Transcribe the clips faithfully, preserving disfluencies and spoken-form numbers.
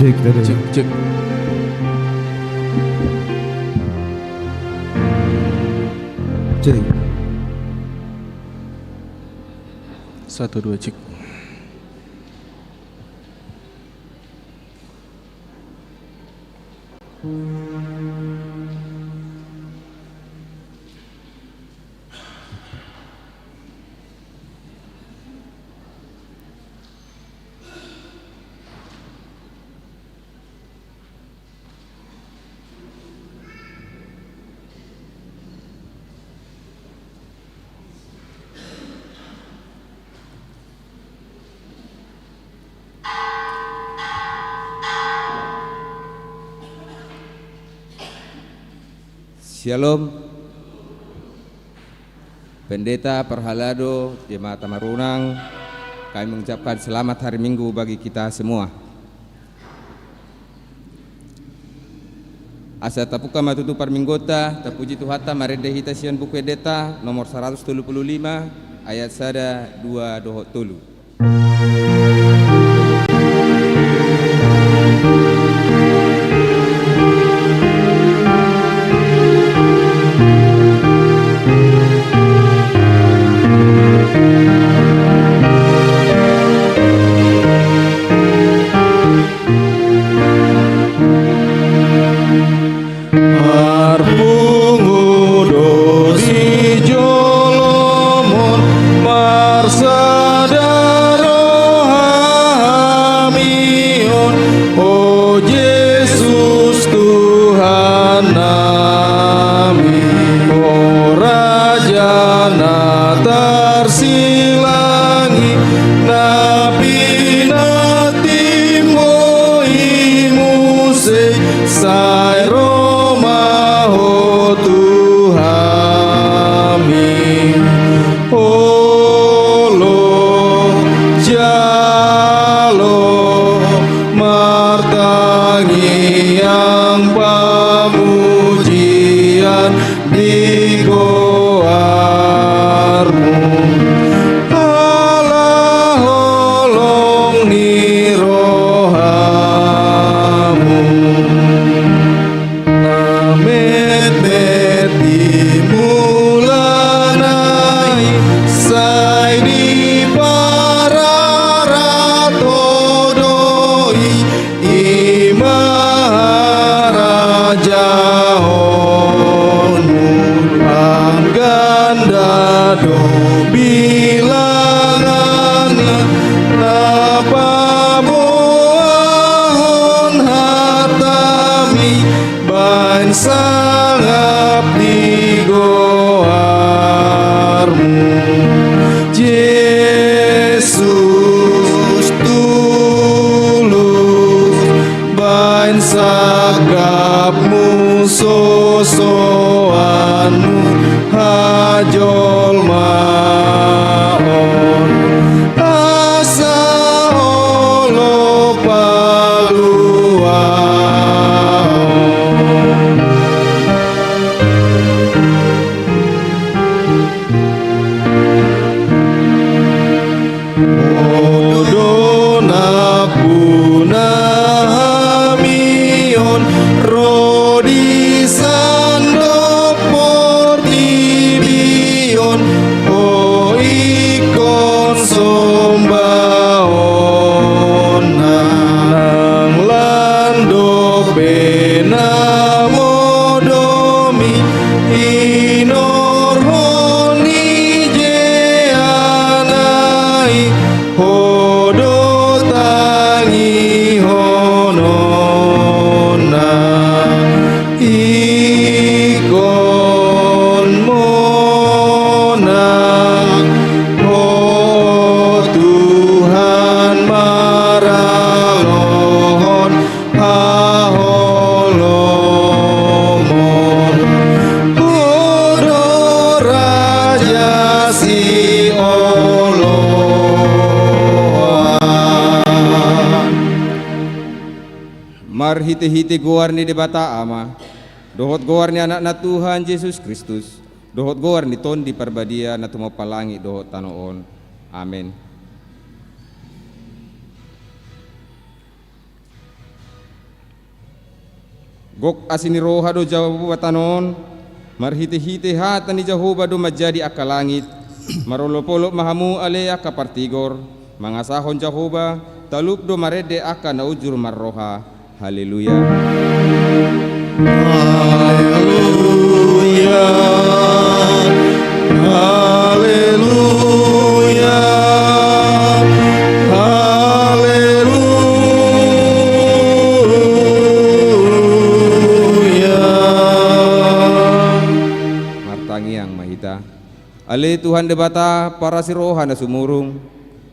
Cek, cek, cek. Cek. Satu, dua, cek. Syalom. Pendeta, parhalado, jemaat Tamarunang, kami mengucapkan selamat hari Minggu bagi kita semua. Asa tapungka ma tutu parmingguonta, tapuji Tuhanta, marende hita sian Buku Endenta nomor saratus tolu pulu lima, ayat sada, dua dohot tolu. Marpungu do sijolom on, marsada do hami on, o Jesus Tuhan nami, o Raja na tarsilangi, na pinantimu i muse, sai ro ma ho tu hami. Olo, jalo, martangiang pamujian di goarmu, ala holong ni rohamu. Na metmet di mulana i, sai dipararat ho do i, i ma harajaonmu. Angka nda do bilanganna, na paboahon hatami, baen sangap di goarmu. Jesus, tulus, baen sangapmu, sosoanmu hajolmaon, asa holong paluaon. Ho do nampuna hami on, ro di sandok portibi on, ho ingkon sombaonna. Nang lan dope na modom i, inorhon ni jeana i, ho do tangihononna. Ingkon monang ho Tuhan, maralohon haholomon, ho do raja sioloan. Marhitehite goar ni Debata Ama, dohot goar ni Anakna Tuhan Jesus Kristus, dohot goar ni Tondi Parbadia na tumompa langit dohot tano on. Amen. Gok asi ni roha do Jahowa tano on, marhitehite hata ni Jahowa do manjadi angka langit. Marolopolop ma hamu ale angka partigor, mangasahon Jahowa, talup do marende angka na ujur marroha. Haleluya. Haleluya. Haleluya. Haleluya. Martangiang ma hita. Ale Tuhan Debata, parasi roha na sumurung,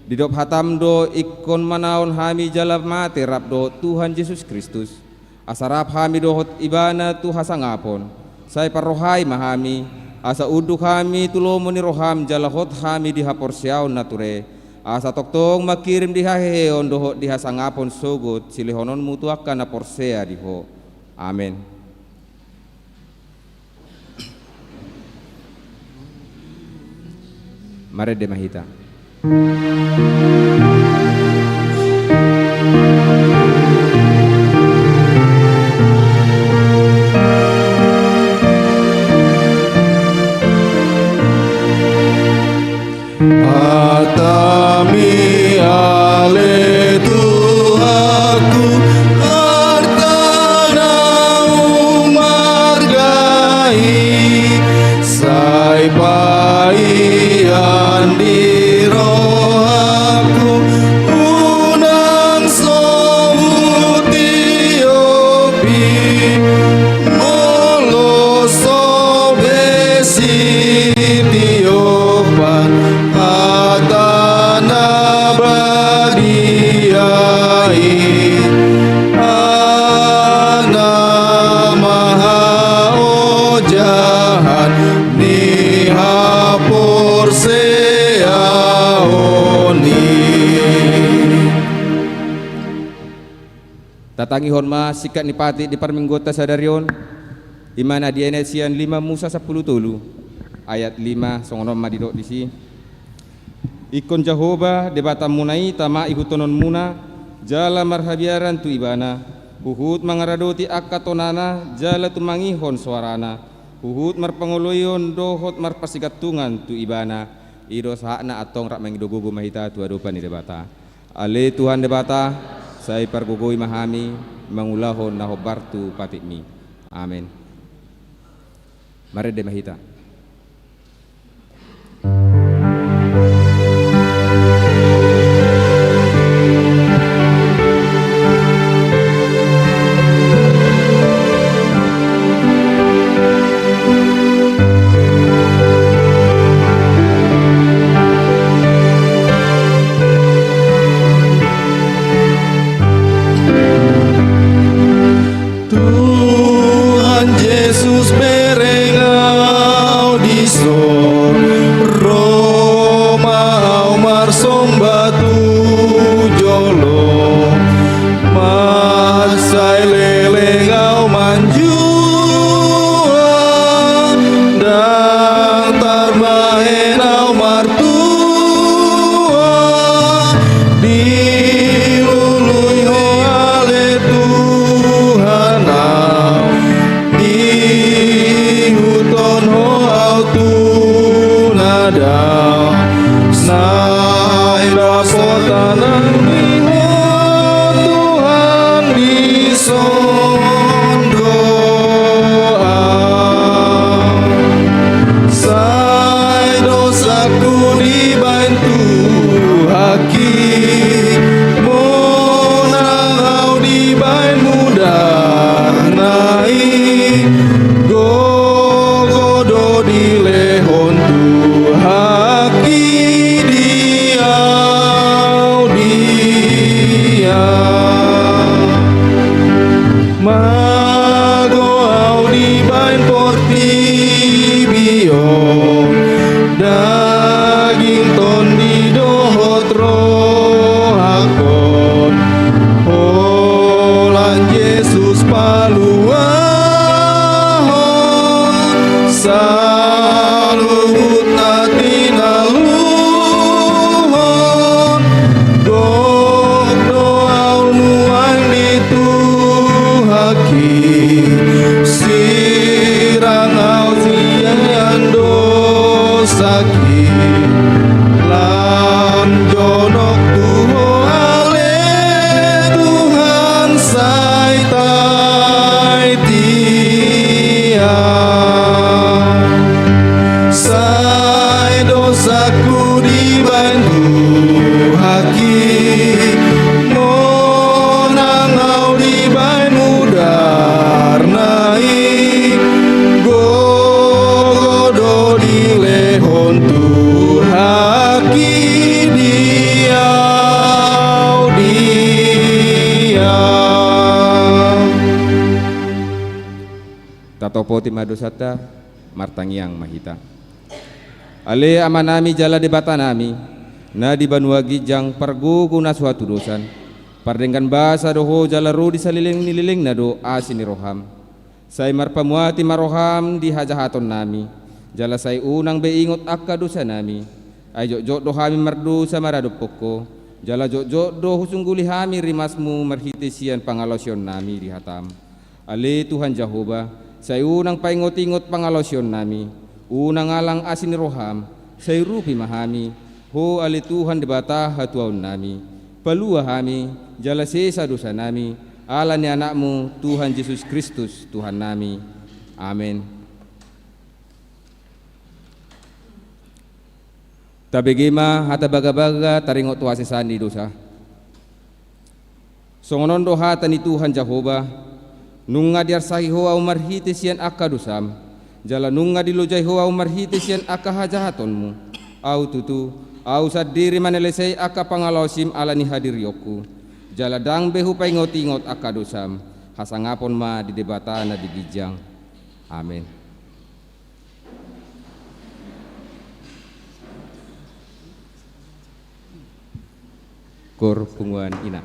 didok hatam do ingkon manaon hami jala mate rap dohot Tuhan Jesus Kristus, asa rap hami dohot Ibana tu hasangapon. Sai parrohai ma hami, asa unduk hami tu lomo ni roham jala hot hami di haporseaon na ture, asa tongtong mangkirim di haheheon dohot di hasangapon sogot silehononmu tu angka na porsea di Ho. Amen. Marende ma hita. Hatami ale Tuhanku, arta na umarga i, sai paian di rohangku, unang so hutiop i, molo so be sitiopan hata na badia i, ala ma haojahan ni haporseaon i. Tatangihon ma singkat ni patik di parmingguonta sadari on, i ma na dienet sian lima Musa sampulu tolu, ayat lima, songon on ma didok disi. Ingkon Jahowa, Debatamuna i tama ihuthononmuna, jala marhabiaran tu Ibana, huhut mangaradoti angka tonana, jala tumangihon soarana, huhut marpangoloion dohot marpasigantungan tu Ibana. I do sahatna, antong rap mangido gogo ma hita tu adopan ni Debata. Ale Tuhan Debata, sai pargogoi ma hami mangulahon na hombar tu patikmi. Amen. Marende ma hita. Tuhan Jesus, bereng au dison, ro ma au marsomba tu jolo, mansai leleng au manjua, ndang tarbahen au martua, dilului Ho ale Tuhan au, diihuthon Ho au tu na dao, sai dapotan ni Ho Tuhan, dison do au. Sai dosangku dibahen Tuhanki, monang au dibahen mudar na i, gogo do dilehon Tuhanki di au dia. Mago au dibahen portibi on, daging, tondi dohot rohangkon, holan Jesus paluahon saluhut na tinaluhon. Gok do au nuaeng di Tuhanki, Tatopoti ma dosanta, martangiang ma hita. Ale Amanami jala Debatanami, na di banua ginjang, pargogo na so hatudosan, pardenggan basa do Ho jala ro di saleleng ni lelengna do asi ni roham. Sai marpamuati ma roham di hajahatonnami, jala sai unang be ingot angka dosanami. Ai jotjot do hami mardosa maradophon Ho, jala jotjot do husungguli hami rimasmu marhite sian pangalaosionnami di hatam. Ale Tuhan Jahowa, sai unang paingotingot pangalaosionnami, unang alang asi ni roham, sai urupi ma hami, Ho ale Tuhan Debata hatuaonnami. Palua hami, jala sesa dosanami, ala ni Anakmu, Tuhan Jesus Kristus, Tuhannami. Amen. Tabege ma hata bagabaga taringot tu hasesaan ni dosa. Songon on do hata ni Tuhan Jahowa: Nunga diarsahi Ho ahu marhite sian angka dosam, jala nunga dilojai Ho ahu marhite sian angka hajahatonmu. Ahu tutu, ahu sandiri manalesei angka pangalaosim ala ni hadirionku, jala ndang be hupaingotingot angka dosam. Hasangapon ma di Debata na di ginjang. Amen. Koor punguan ina.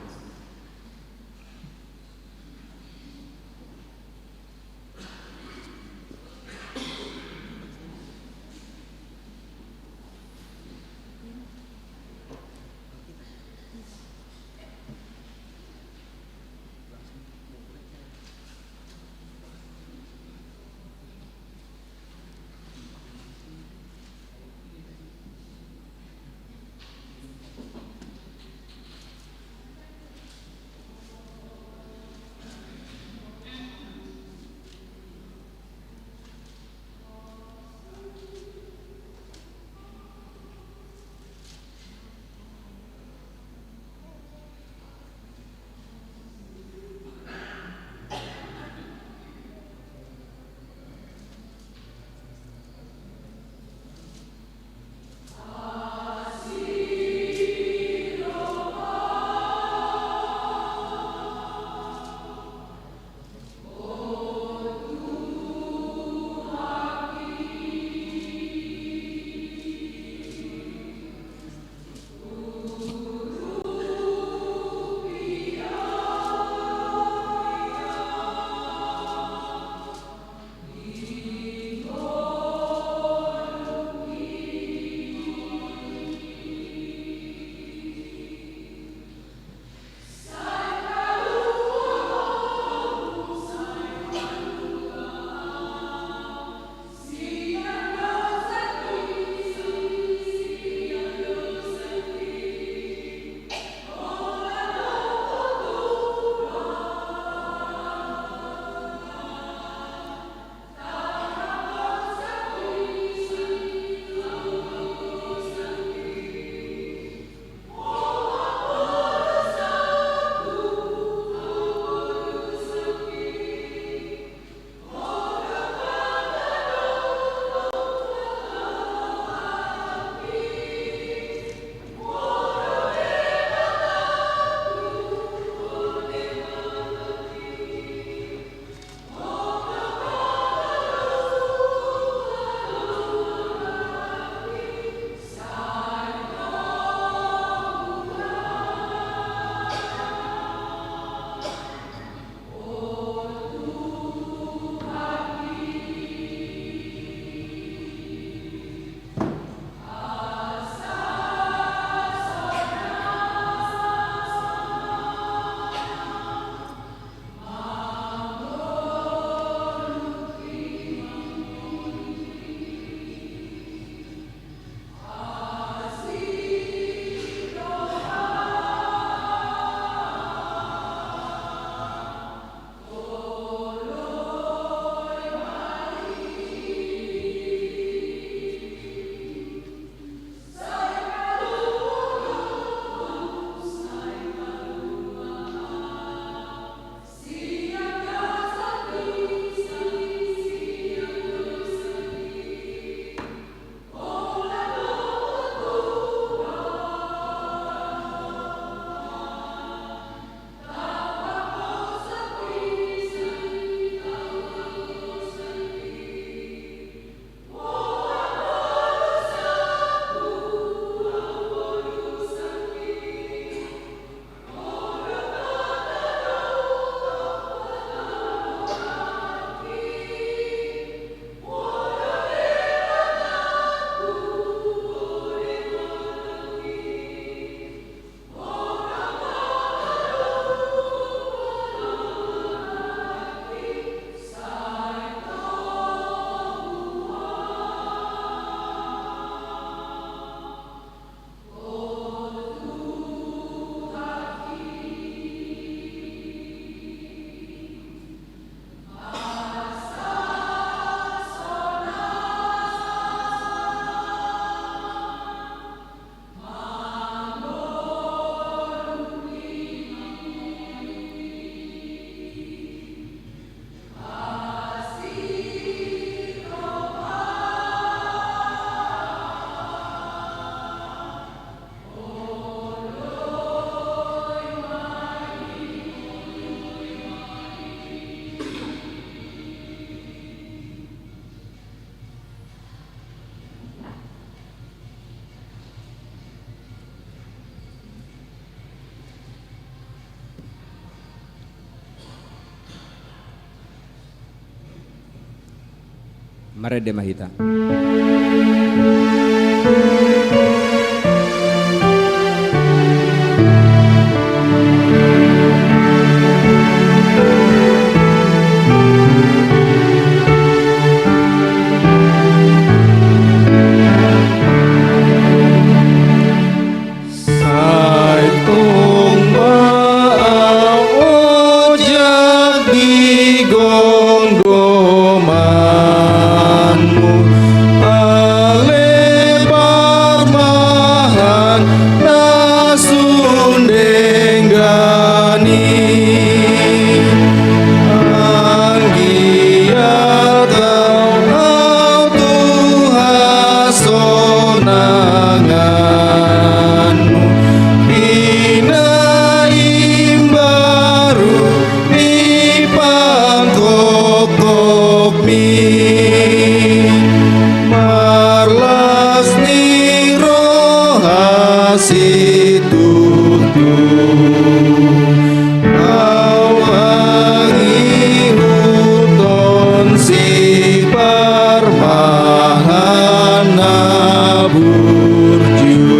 Marende ma hita. Sai tung ma au ojak di gonggomanmu, ale Parmahan na sun denggan i. Anggiat au tu hasonanganmu, di na imbaru di pangkopkopmi, marlas ni roha situtu. Au mangihuthon si Parmahan na burju.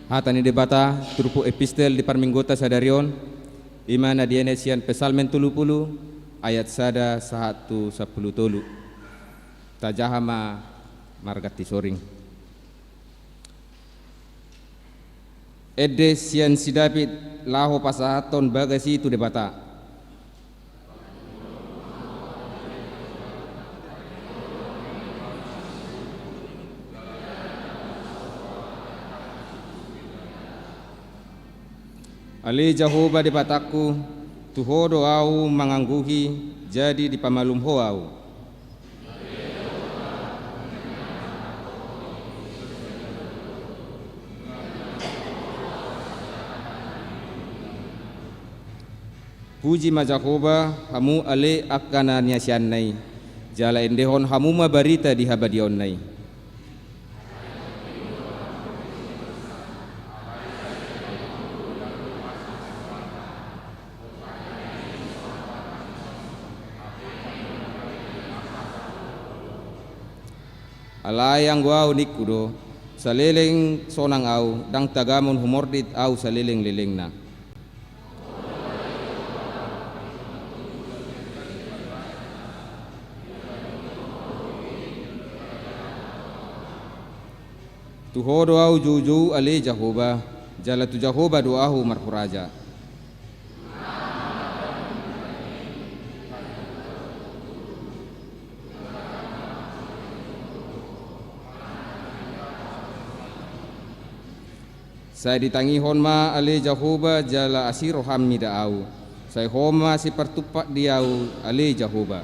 Hata ni Debata, turpuk epistel di parmingguonta sadari on, i ma na dienet sian Psalmen tolu pulu, ayat sada sahat tu sampulu tolu. Tajaha ma marganti soring. Ende sian si David laho pasahathon bagas i tu Debata. Ale Jahowa Debatangku, tu Ho do au mangangguhi, jadi dipamalum Ho au. Puji ma Jahowa, hamu ale angka na niasianna i, jala endehon hamu ma barita di habadiaonna i. Alai anggo au ningku do, saleleng sonang au, ndang tagamon humordit au saleleng-lelengna. Tu Ho do au joujou ale Jahowa, jala tu Jahowa do ahu marhuraja. Sai ditangihon ma ale Jahowa jala asi roham mida au, sai Ho ma sipartumpak di au ale Jahowa.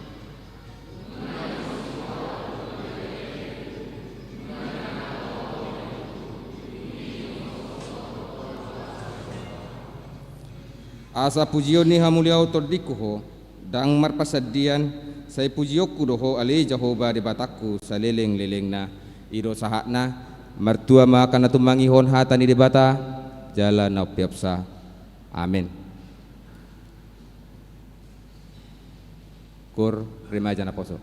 Asa pujion ni hamuliaon tondingku Ho, ndang marpasandian, sai pujionku do Ho ale Jahowa Debatangku saleleng-lelengna. I do sahatna. Martua ma angka na tumangihon hata ni Debata, jala na umpeopsa. Amen. Koor remaja naposo.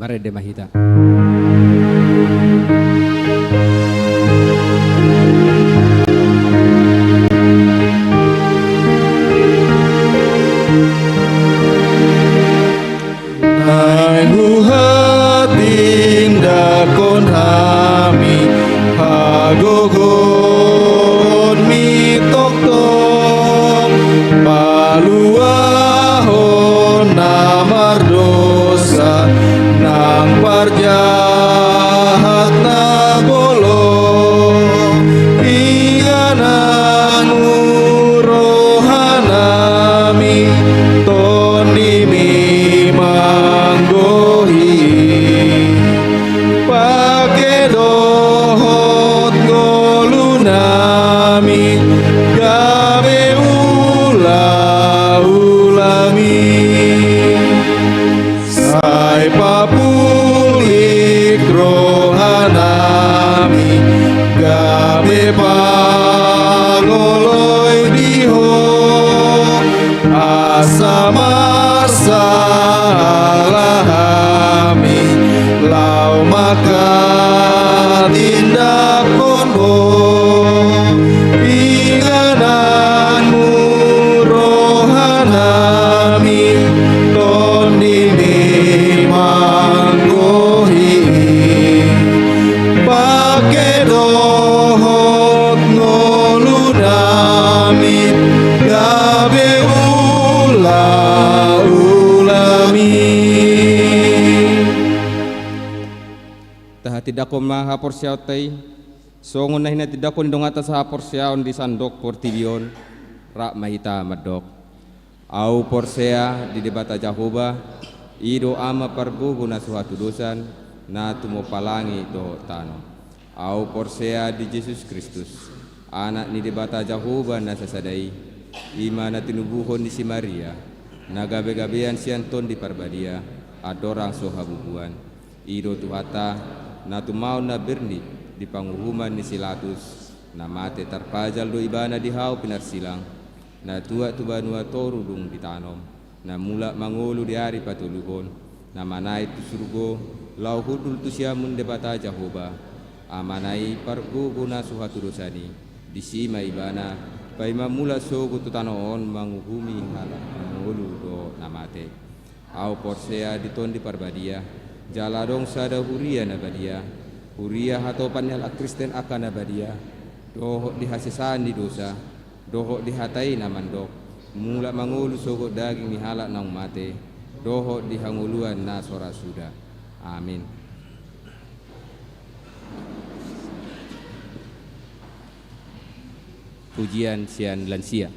Marende ma hita. Naeng huhatindanghon hami hagogoonmi tongtong, paluahon na mardosa nang parjahat na bolon. Inganan mu rohanami, tondimi manggohi. Pake dohot ngolunami gabe ulaulami. Sai papulik rohanami gabe pangoloi di Ho, asa marsahala hami laho manghatindanghon Ho. Inganan mu rohanami, tondimi manggohi. Pake dohot ngolunami gabe ulaulami. Tahatindanghon ma haporseaonta i songon na hinatindangkon ni donganta sahaporseaon di sandok portibi on. Rap ma hita mandok. Ahu porsea di Debata Jahowa, i do Ama pargogo na so hatudosan, na tumompa langit dohot tano. Ahu porsea di Jesus Kristus, Anak ni Debata Jahowa na sasada i, i ma na tinubuhon ni si Maria, na gabegabean sian Tondi Parbadia, andorang so habubuan. I do Tuhanta, na tumaon na bernit di panguhuman ni si Latus, na mate tarpajal do Ibana di hau pinarsilang, na tuat tu banua toru dung ditanom, na mulak mangolu di ari patoluhon, na manaek tu surgo, laho hundul tu siamun Debata Jahowa, Amana i pargogo na so hatudosan i, disi ma Ibana, paima mulak sogot tu tano on manguhumi halak na mangolu dohot na mate. Ahu porsea di Tondi Parbadia, jala adong sada huria na badia, huria hatopan ni halak Kristen angka na badia, dohot di hasesaan ni dosa, dohot di hata i na mandok, mulak mangolu sogot daging ni halak naung mate, dohot di hangoluan na so ra suda. Amin. pujian sian lansia.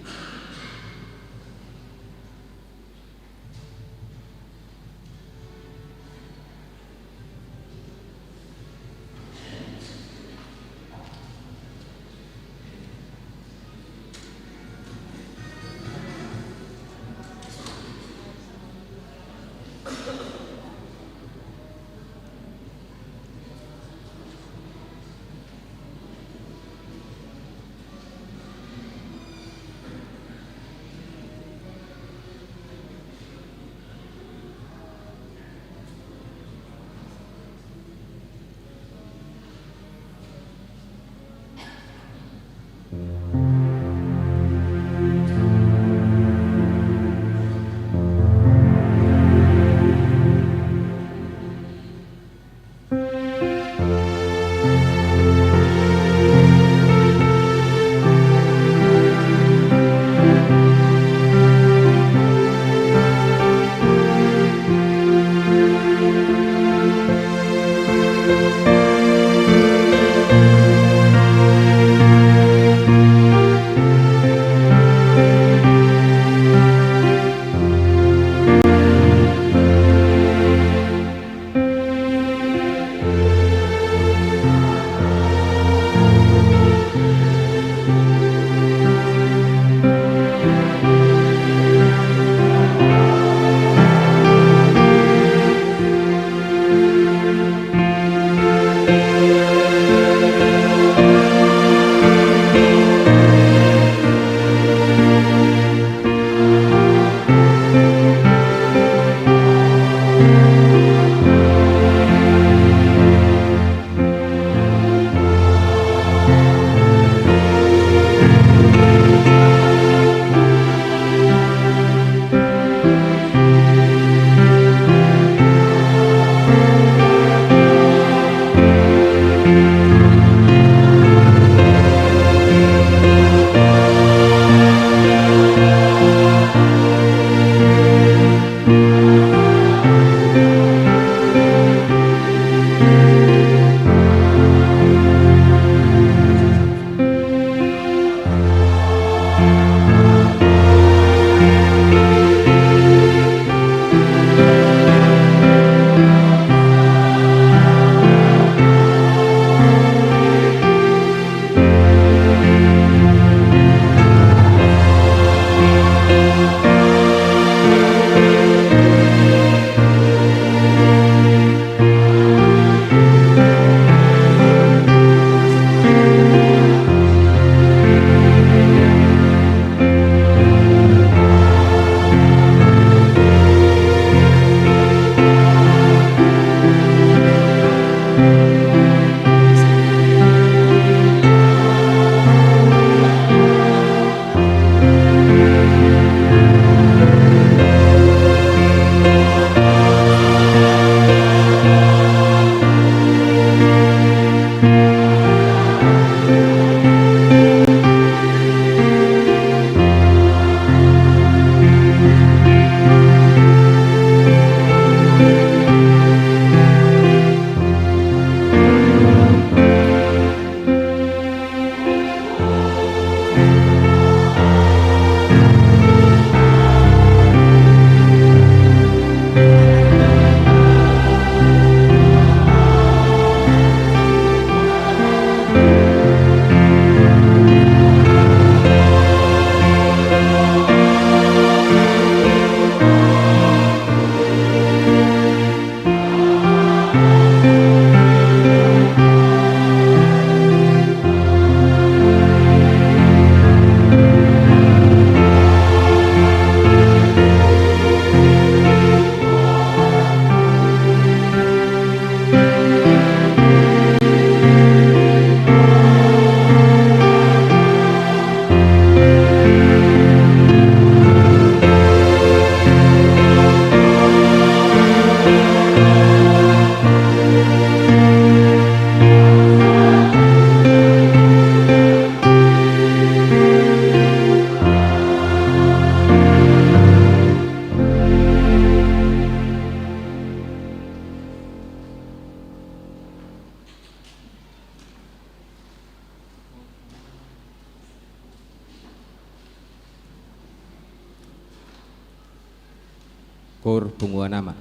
Pur punguan ama.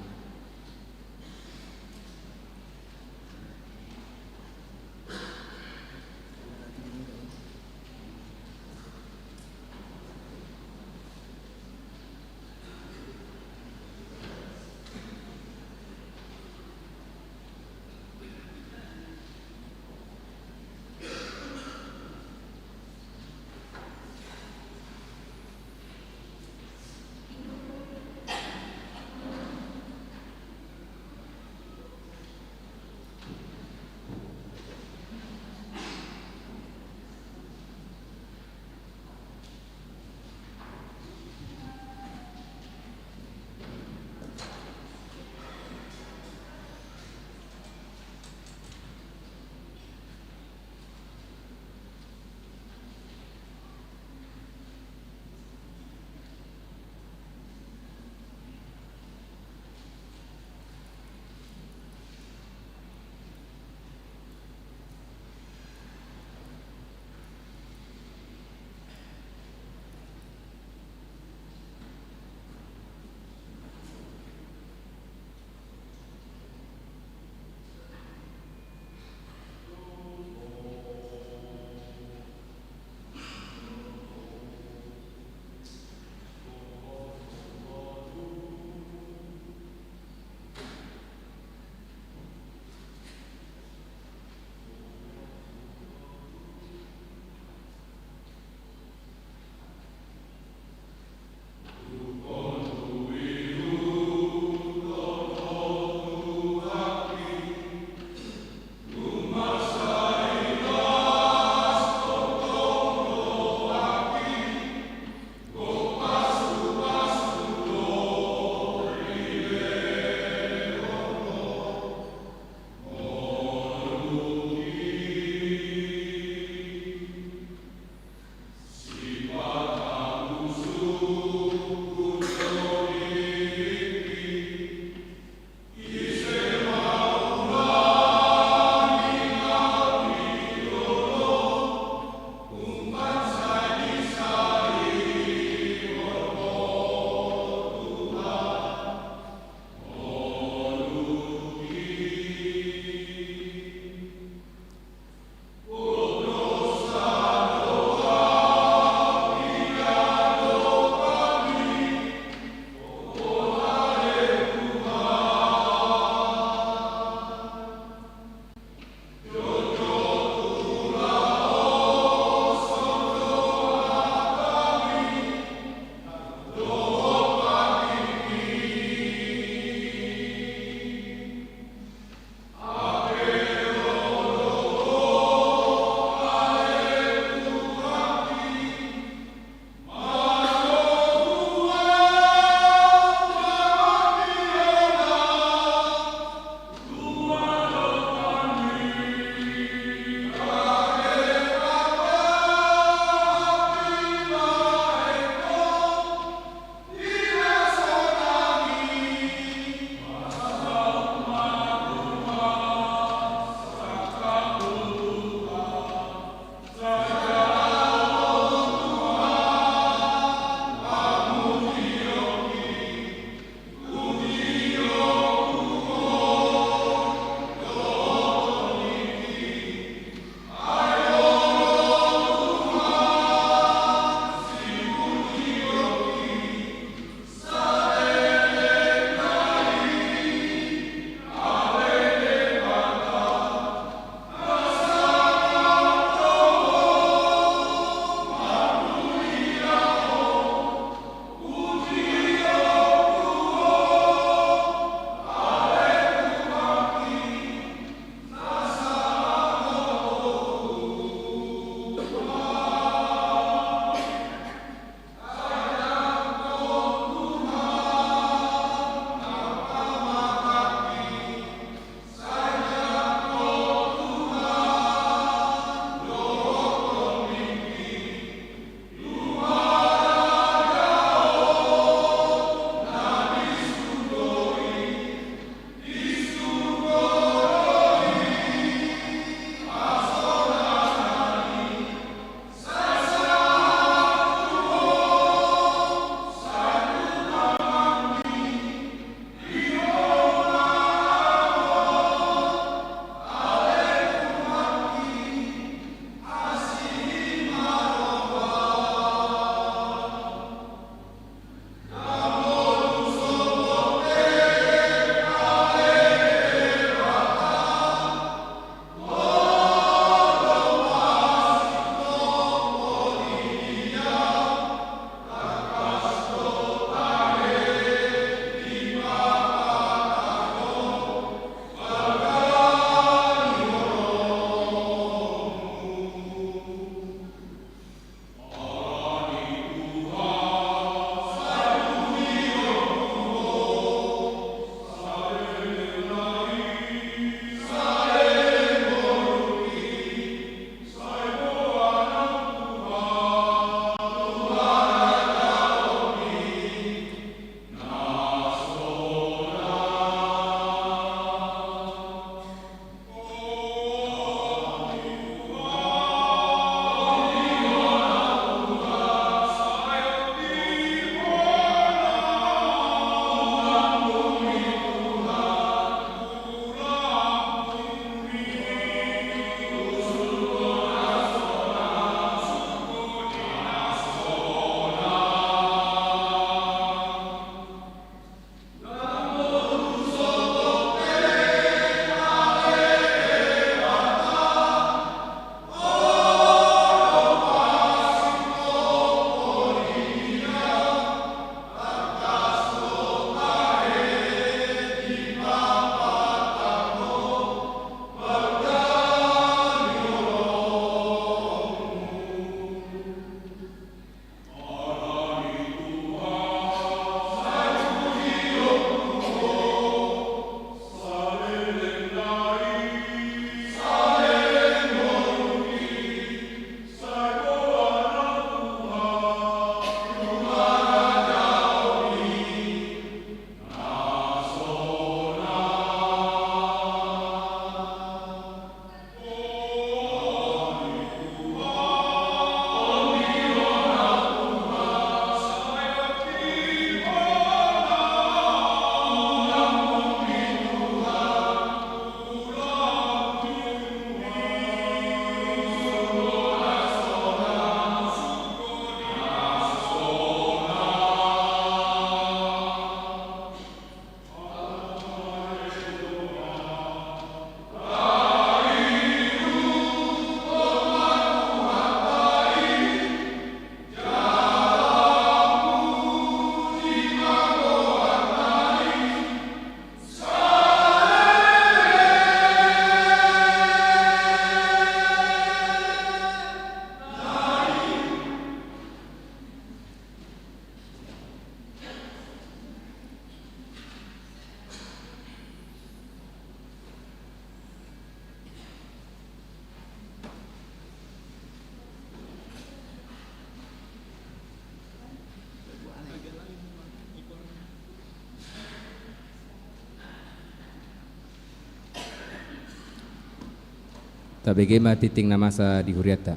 Tabege ma tingting na masa di hurianta.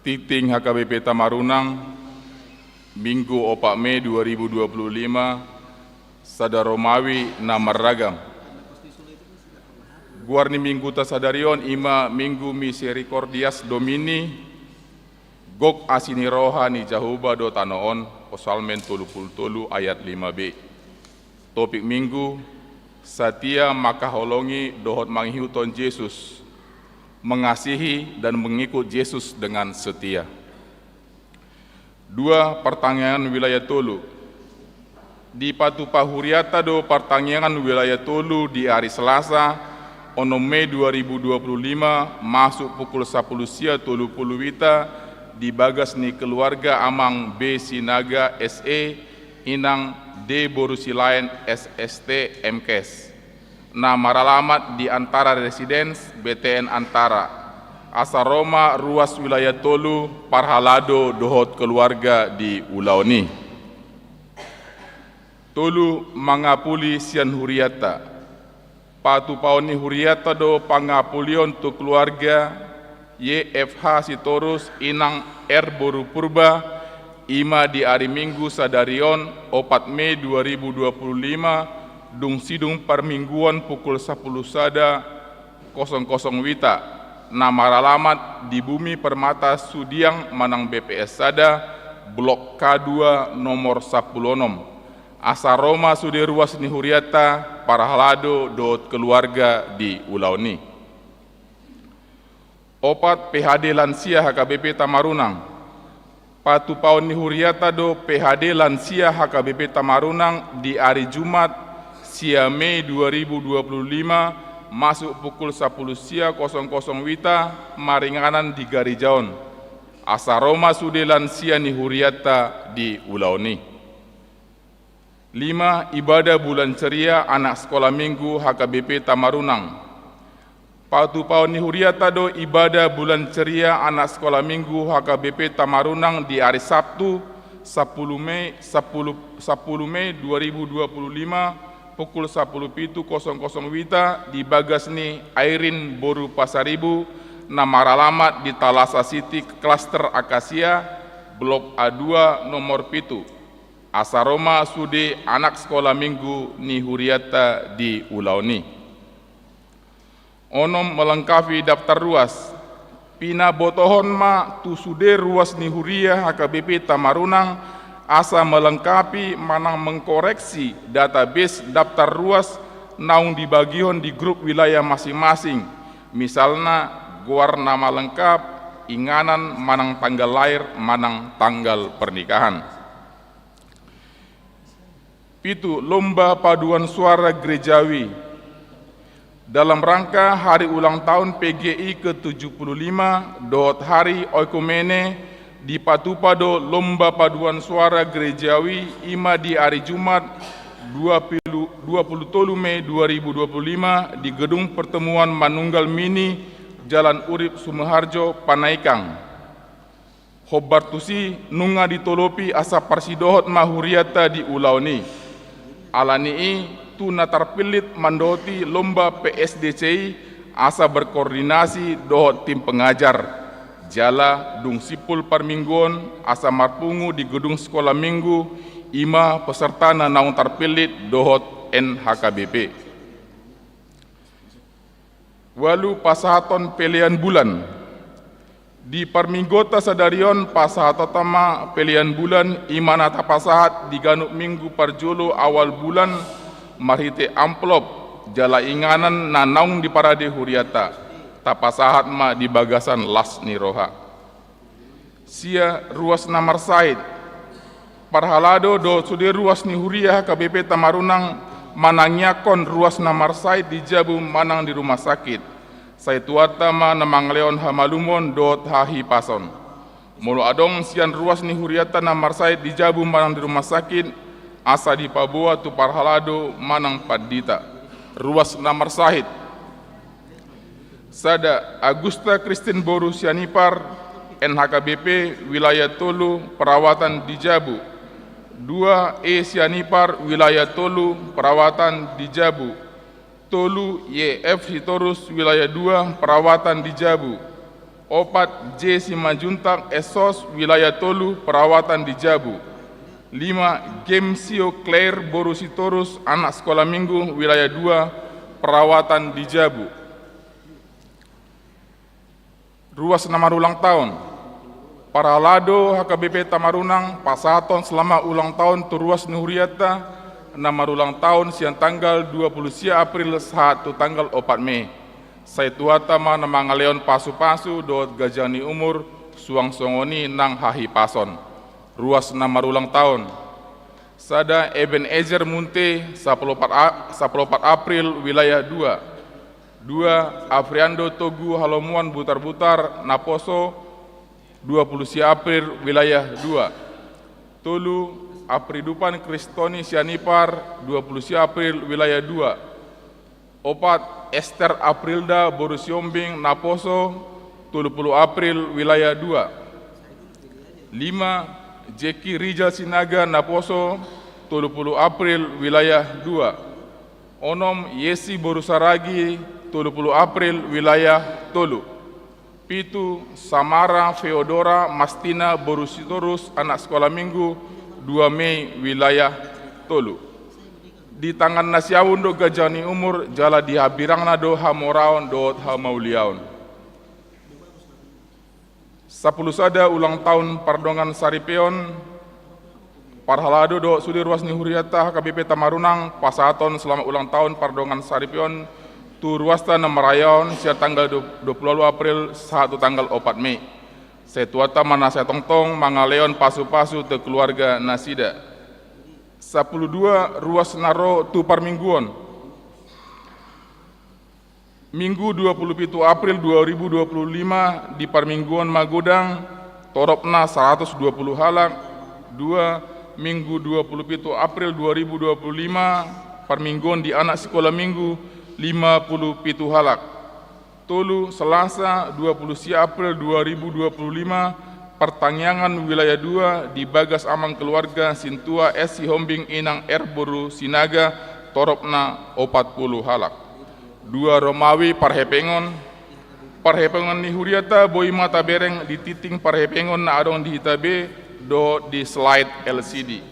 Tingting H K B P Tamarunang, Minggu opat Mei dua ribu dua puluh lima, sada Romawi na marragam. Goar ni Mingguta sadari on i ma Minggu Misericordias Domini, gok asi ni roha ni Jahowa do tano on, Psalmen tolu pulu tolu ayat lima B. Topik Minggu, satia mangkaholongi dohot mangihuthon Jesus, mengasihi dan mengikut Jesus dengan setia. Dua, partangiangan wilayah tolu. Dipatupa hurianta do partangiangan wilayah tolu di ari Selasa, onom Mei dua ribu dua puluh lima, masuk pukul sapuluh sia tolu puluh wita, di bagas ni keluarga Amang B Sinaga S E, Inang D Boru Silaen S S T M Kes, na maralamat di Antara Residence, B T N Antara, asa ro ma ruas wilayah tolu parhalado dohot keluarga di ulaon i. Tolu, mangapuli sian hurianta. Patupaon ni hurianta do pangapulion tu keluarga Y F H Sitorus, Inang R Boru Purba, i ma di ari Minggu sadari on, opat Mei dua ribu dua puluh lima, dung sidung parmingguon pukul sapuluh sada kosong kosong wita, na maralamat di Bumi Permata Sudiang manang B P S sada, Blok K dua, nomor sapuluh onom. Asa ro ma sude ruas ni hurianta parhalado dohot keluarga di ulaon i. Opat, P H D lansia H K B P Tamarunang. Patupaon ni hurianta do P H D lansia H K B P Tamarunang di ari Jumat, sia Mei dua ribu dua puluh lima, masuk pukul sapuluh sia kosong kosong wita, maringanan di gareja on. Asa ro ma sude lansia ni hurianta di ulaon i. Lima, ibadah bulan ceria anak sekolah minggu H K B P Tamarunang. Patupaon ni hurianta do ibadah bulan ceria anak sekolah minggu H K B P Tamarunang di ari Sabtu, sapuluh Mei, sapuluh, sapuluh Mei dua ribu dua puluh lima, pukul sapuluh pitu kosong kosong wita, di bagas ni Airin Boru Pasaribu, na maralamat di Thalassa City, Klaster Akasia, Blok A dua, nomor pitu. Asa ro ma sude anak sekolah minggu ni hurianta di ulaon i. Onom, melengkapi daftar ruas. Pinabotohon ma tu sude ruas ni huria H K B P Tamarunang, asa melengkapi manang mengkoreksi database daftar ruas naung dibagihon di grup wilayah masing-masing. Misalna, goar nama lengkap, inganan manang tanggal lahir manang tanggal pernikahan. Pitu, lomba paduan suara gerejawi. Dalam rangka hari ulang tahun P G I ke tujuh puluh lima dohot hari oikumene, dipatupa do lomba paduan suara gerejawi, i ma di ari Jumat, dua puluh, dua puluh tolu Mei dua ribu dua puluh lima, di Gedung Pertemuan Manunggal Mini, Jalan Urip Sumoharjo, Panaikang. Hombar tusi, nunga ditolopi asa parsidohot ma hurianta di ulaon i. Ala ni i, tu na tarpillit mandohoti lomba P S D C i, asa berkoordinasi dohot tim pengajar. Jala dung simpul parmingguon, asa marpungu di gedung sekolah minggu, i ma peserta na naung tarpillit dohot N H K B P. Ualu, pasahathon pelean bulan. Di parmingguonta sadari on pasahatonta ma pelean bulan, i ma na tapasahat di ganup minggu parjolo awal bulan marhite amplop, jala inganan na naung diparade hurianta. Tapasahat ma di bagasan las ni roha. Sia, ruas na marsahit. Parhalado dohot sude ruas ni huria H K B P Tamarunang manangiangkon ruas na marsahit di jabu manang di rumah sakit. Sai Tuhanta ma na mangalehon hamalumon dohot hahipason. Molo adong sian ruas ni hurianta na marsahit di jabu manang di rumah sakit, asa dipaboa tu parhalado manang pandita. Ruas na marsahit. Sada, Agusta Kristin boru Sianipar, N H K B P, wilayah tolu, perawatan di Jabu. Dua, E Sianipar, wilayah tolu, perawatan di Jabu. Tolu, Y F Sitorus, wilayah dua, perawatan di Jabu. Opat, J Simanjuntak, S O S, wilayah tolu, perawatan di Jabu. Lima, Gemsio Claire boru Sitorus, anak sekolah minggu, wilayah dua, perawatan di Jabu. Ruas na marulang taon. Parhalado H K B P Tamarunang pasahathon selamat ulang taon tu ruas ni hurianta na marulang taon sian tanggal dua puluh sia April sahat tu tanggal opat Mei. Sai Tuhanta ma na mangalehon pasupasu dohot ganjang ni umur, suang songon i nang hahipason. Ruas na marulang taon. Sada, Ebenezer Munte, sampulu opat A-, sampulu opat April, wilayah dua. Dua, Afriando Togu Halomuan Butarbutar, naposo, dua puluh sia April, wilayah dua. Tolu, Afridupan Kristoni Sianipar, dua puluh sia April, wilayah dua. Opat, Ester Aprilda boru Sihombing, naposo, tolu puluh April, wilayah dua. Lima, Jeki Rijal Sinaga, naposo, tolu puluh April, wilayah dua. Onom, Yesi boru Saragi, tolu puluh April, wilayah tolu. Pitu, Samara Feodora Mastina boru Sitorus, anak sekolah minggu, dua Mei, wilayah tolu. Di tangan na siamun do ganjang ni umur, jala di hambirangna do hamoraon dohot hamauliaon. Sampulu sada, ulang taon pardongan saripeon. Parhalado dohot sude ruas ni hurianta H K B P Tamarunang pasahathon selamat ulang taon pardongan saripeon tu ruasta na marayahon sian tanggal dua puluh walu April sahat tu tanggal opat Mei. Sai Tuhanta ma na sai tongtong mangalehon pasupasu tu keluarga nasida. Sampulu dua, ruas na ro tu parmingguon. Minggu dua puluh pitu April dua ribu dua puluh lima, di parmingguon magodang, toropna saratus dua puluh halak. Dua, Minggu dua puluh pitu April dua ribu dua puluh lima, parmingguon di anak sikola minggu, lima puluh pitu halak. Tolu, Selasa dua puluh sia April dua ribu dua puluh lima, partangiangan wilayah dua di bagas amang keluarga sintua S Sihombing inang R boru Sinaga, toropna opat puluh halak. Dua, Romawi parhepengon. Parhepengon ni hurianta boi ma tabereng di tingting parhepengon na adong di hita be dohot di slide L C D.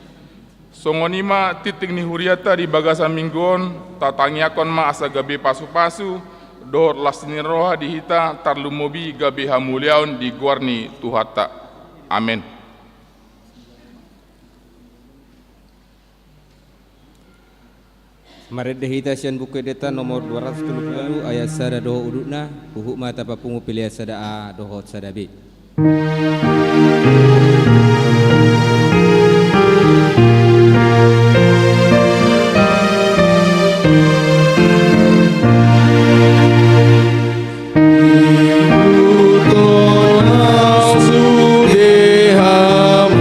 Songon i ma tingting ni hurianta di bagasan minggu on, tatangiangkon ma asa gabe pasupasu dohot las ni roha di hita, tarlumobi gabe hamuliaon di goar ni Tuhanta. Amen. Marende hita sian Buku Endenta nomor dua ratus tolu puluh walu ayat sada dohot udutna, huhut ma tapapungu pelean sada A dohot sada B. Ihuthon ahu sude hamu,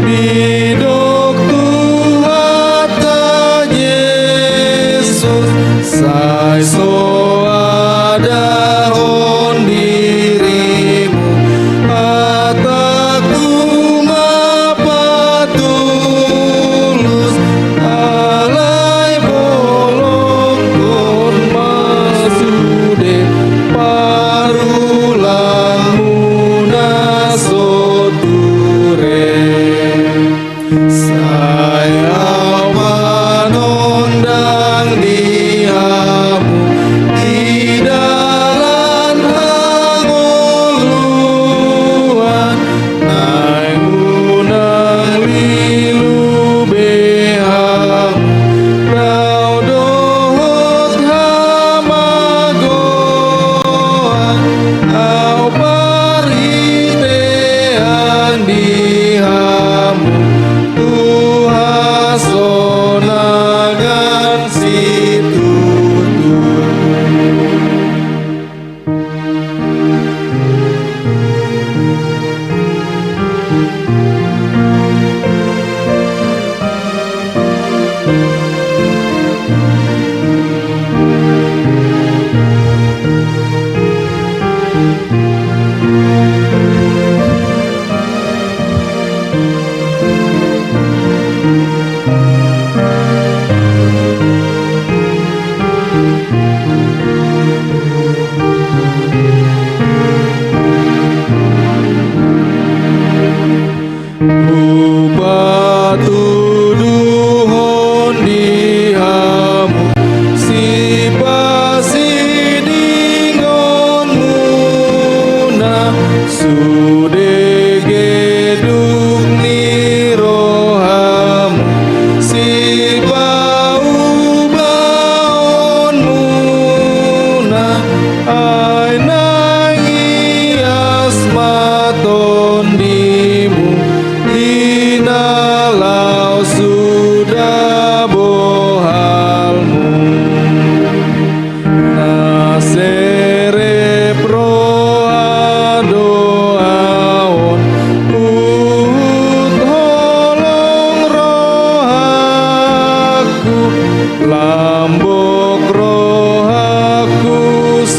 didok Tuhanta Jesus, sai so adahon dirimu, hata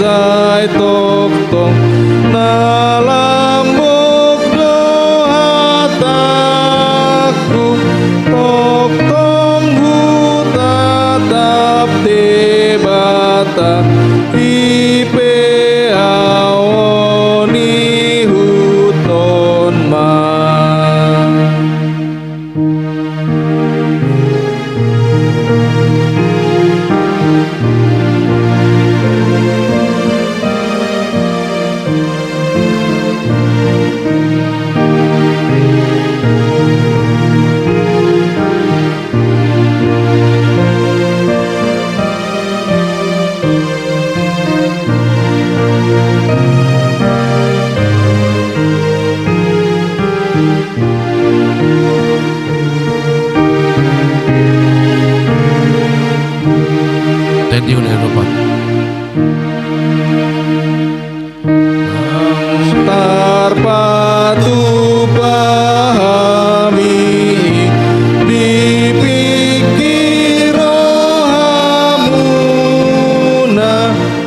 Sai tongtong na lambok do hatangku, tongtong hutatap Debata, i pe ahu on ihuthon ma. Thank you, Eropa. Tarpatupa hami di pingkir rohamuna,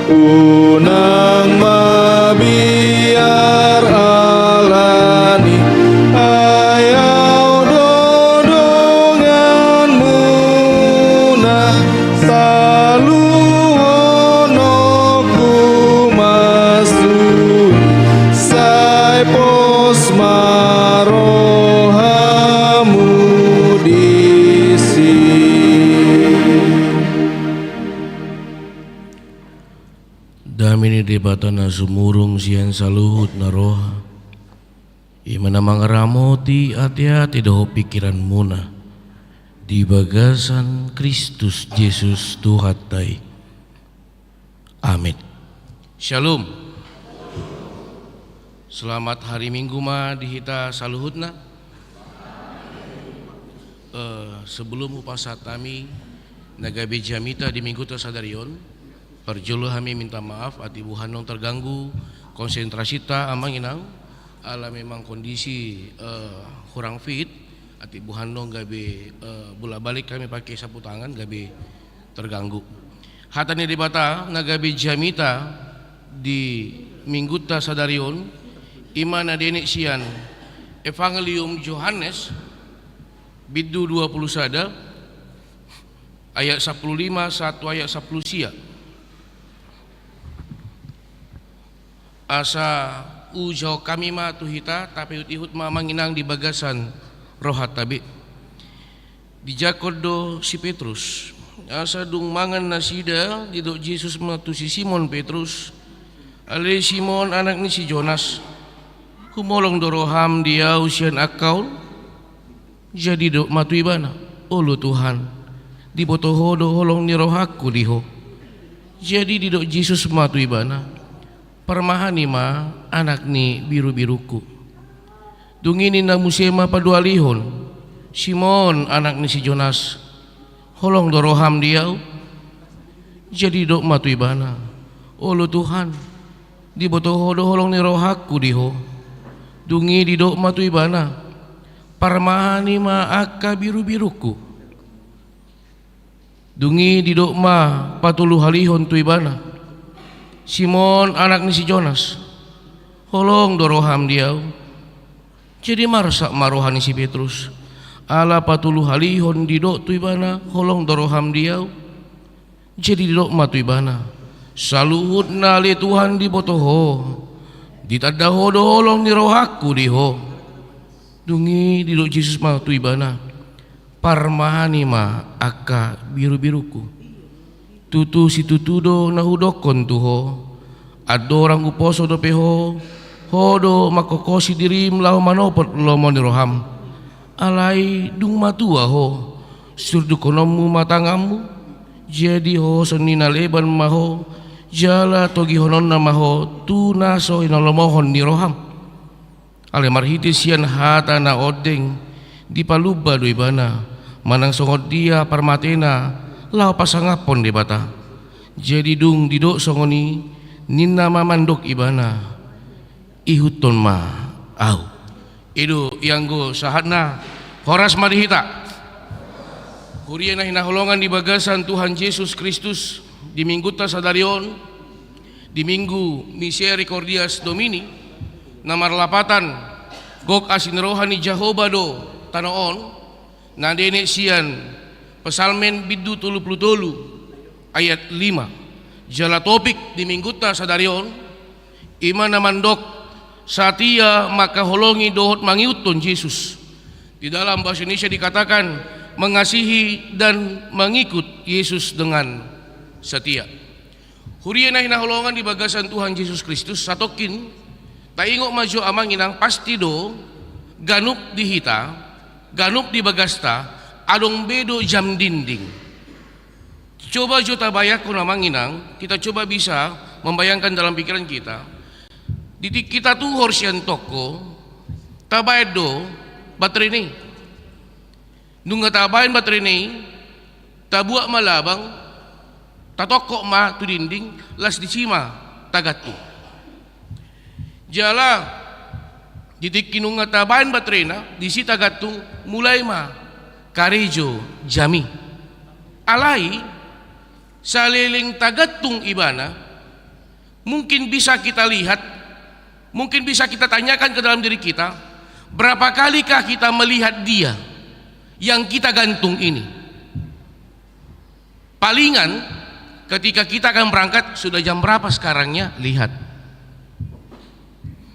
unang mabiar alani, ai ahu do donganmuna, saluhononku ma suhi, sai pos ma rohamu disi. Dame ni Debata na sumurung sian saluhut na roha, i ma na mangaramoti ateate dohot pingkiranmuna di bagasan Kristus Jesus Tuhanta i. Amen. Syalom. Selamat hari Minggu ma di hita saluhutna. Eh, sebelum hupasahat hami na gabe jamita di Mingguta sadari on, parjolo hami minta maaf, atik boha annon terganggu konsentrasita, Amang Inang, ala memang kondisi, eh, kurang fit, atik boha annon gabe, eh, bolak-balik hami pakai sapu tangan, gabe terganggu. Hata ni Debata na gabe jamita di Mingguta sadari on, i ma na dienet sian Evangelium Johannes, bindu dua pulu sada, ayat sampulu lima sahat tu ayat sampulu sia. Asa hujahahon hami ma tu hita, tapaihut-ihut ma, Amang Inang, di bagasan rohanta be. Dijangkon do si Petrus. Asa dung mangan nasida, didok Jesus ma tu si Simon Petrus: Ale Simon, anak ni si Jonas, humolong do roham di ahu sian angka on? Jadi didok ma tu ibana: Olo Tuhan, diboto Ho do holong ni rohangku di Ho. Jadi didok Jesus ma tu ibana: Parmahani ma, anak ni birubirungku. Dung i ninna muse ma paduahalihon: Simon, anak ni si Jonas, holong do roham di ahu? Jadi didok ma tu ibana: Olo Tuhan, diboto Ho do holong ni rohangku di Ho. Dung i didok ma tu ibana: Parmahani ma angka birubirungku. Dung i didok ma patoluhalihon tu ibana: Simon, anak ni si Jonas, holong do roham di ahu? Jadi marsak ma roha ni si Petrus, ala patoluhalihon didok tu ibana: Holong do roham di ahu? Jadi didok ma tu ibana: Saluhutna ale Tuhan diboto Ho, ditanda Ho do holong ni rohangku di Ho. Dung i didok Jesus ma tu ibana: Parmahani ma angka birubirungku. Tutu situtu do na hudokkon tu ho: Andorang huposo dope ho, ho do mangkongkosi dirim laho manopot lomo ni roham. Alai dung matua ho, surdukkononmu ma tanganmu, jadi hohoson ni na leban ma ho, jala togihononna ma ho tu na so hinalomohon ni roham. Alai marhite sian hata na ondeng dipalumba do ibana, manang songon dia parmatena laho pasangaphon Debata. Jadi dung didok songon i, ninna ma mandok ibana: Ihuthon ma ahu. I do ianggo sahatna. Horas ma di hita. Huria na hinaholongan di bagasan Tuhan Jesus Kristus, di Minggunta sadari on, Di Minggu Misericordias Domini, na marlapatan gok asi ni roha ni Jahowa do tano on, na dienet sian Psalmen bindu tolu pulu tolu ayat lima. Jala topik di Minggunta sadari on, i ma na mandok satia mangkaholongi dohot mangihuthon Jesus. Di dalam bahasa Indonesia dikatakan mengasihi dan mengikut Yesus dengan setia. Huria na hinaholongan di bagasan Tuhan Jesus Kristus, satongkin taingot ma jo amang inang, pasti do ganup di hita, ganup di bagasta, adong be do jam dinding. Coba jo tabayangkon amang inang, kita coba bisa membayangkan dalam pikiran kita. Di tingki ta tuhor sian toko, tabaen do baterena i. Nunga tabaen baterena i, tabuat ma labang, tatongkok ma tu dinding, las disi ma tagantung. Jala di tingki nunga tabaen baterena, disi tagantung, mulai ma karejo jam i. Alai saleleng tagantung ibana, mungkin bisa kita lihat, mungkin bisa kita tanyakan ke dalam diri kita, berapa kalikah kita melihat dia yang kita gantung ini? Palingan ketika kita akan berangkat, sudah jam berapa sekarangnya? Lihat.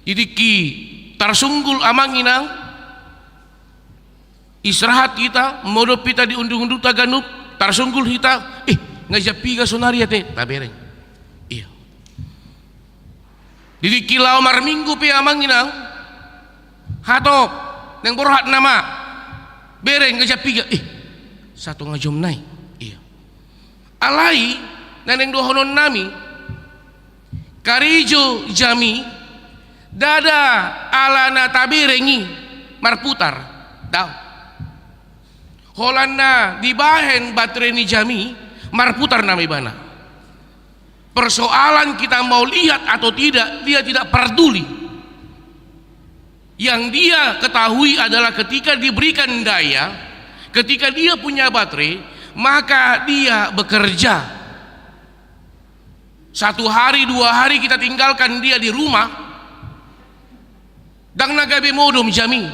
Di tingki tarsunggul amang inang, istirahat hita, modom hita di undung-undungta ganup, tarsunggul hita, eh, nga jam piga sonari ate, tabereng. Iya. Di tingki laho marminggu pe amang inang, hatop, naeng borhat nama, bereng nga jam piga, eh, satonga jom nai. Iya. Alai na naeng dohonon nami, karejo jam i, ndada alana tabereng i marputar, daong. Holan na dibaen baterai ni jam i, marputar nama ibana. Persoalan kita mau lihat atau tidak, dia tidak peduli. Yang dia ketahui adalah ketika diberikan daya, ketika dia punya baterai, maka dia bekerja. Satu hari, dua hari kita tinggalkan dia di rumah, ndang na gabe modom jam i.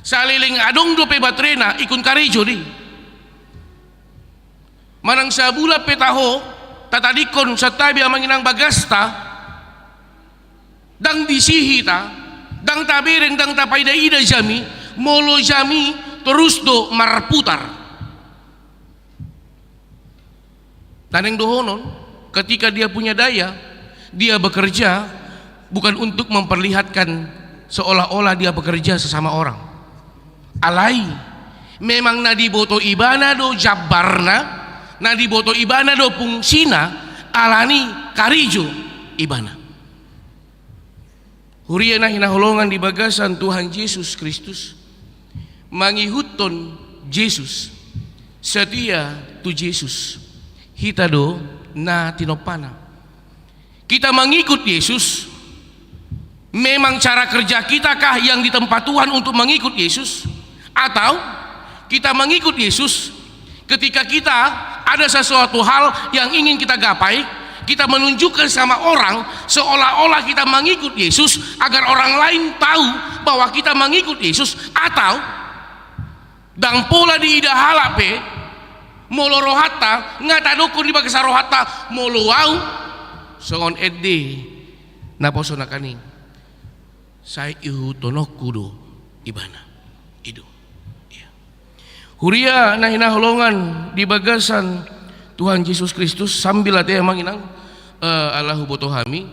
Saleleng adong dope baterena, ingkon karejo do i. Manang sabulan pe taho, tatadingkon santabi amang inang bagasta, ndang disi hita, ndang tabereng, ndang tapaida-ida jam i, molo jam i torus do marputar. Na naeng dohonon, ketika dia punya daya, dia bekerja bukan untuk memperlihatkan seolah-olah dia bekerja sesama orang. Alai, memang na diboto ibana do jambarna, na diboto ibana do fungsina, alani karejo ibana. Huria na hinaholongan di bagasan Tuhan Jesus Kristus, mangihuthon Jesus, setia tu Jesus, hita do na tinompana. Kita mengikut Yesus, memang cara kerja kita kah yang ditempa Tuhan untuk mengikut Yesus? Atau kita mengikut Yesus, ketika kita ada sesuatu hal yang ingin kita gapai, kita menunjukkan sama orang seolah-olah kita mengikut Yesus agar orang lain tahu bahwa kita mengikut Yesus, atau ndang pola diida halak pe, molo rohanta, nga tadokkon di bagasan rohanta, molo au, songon ende naposo nangkaning, sai ihuthononku do ibana. I do. Iya. Huria na hinaholongan di bagasan Tuhan Jesus Kristus, sambil ate amang inang, eh, ala huboto hami,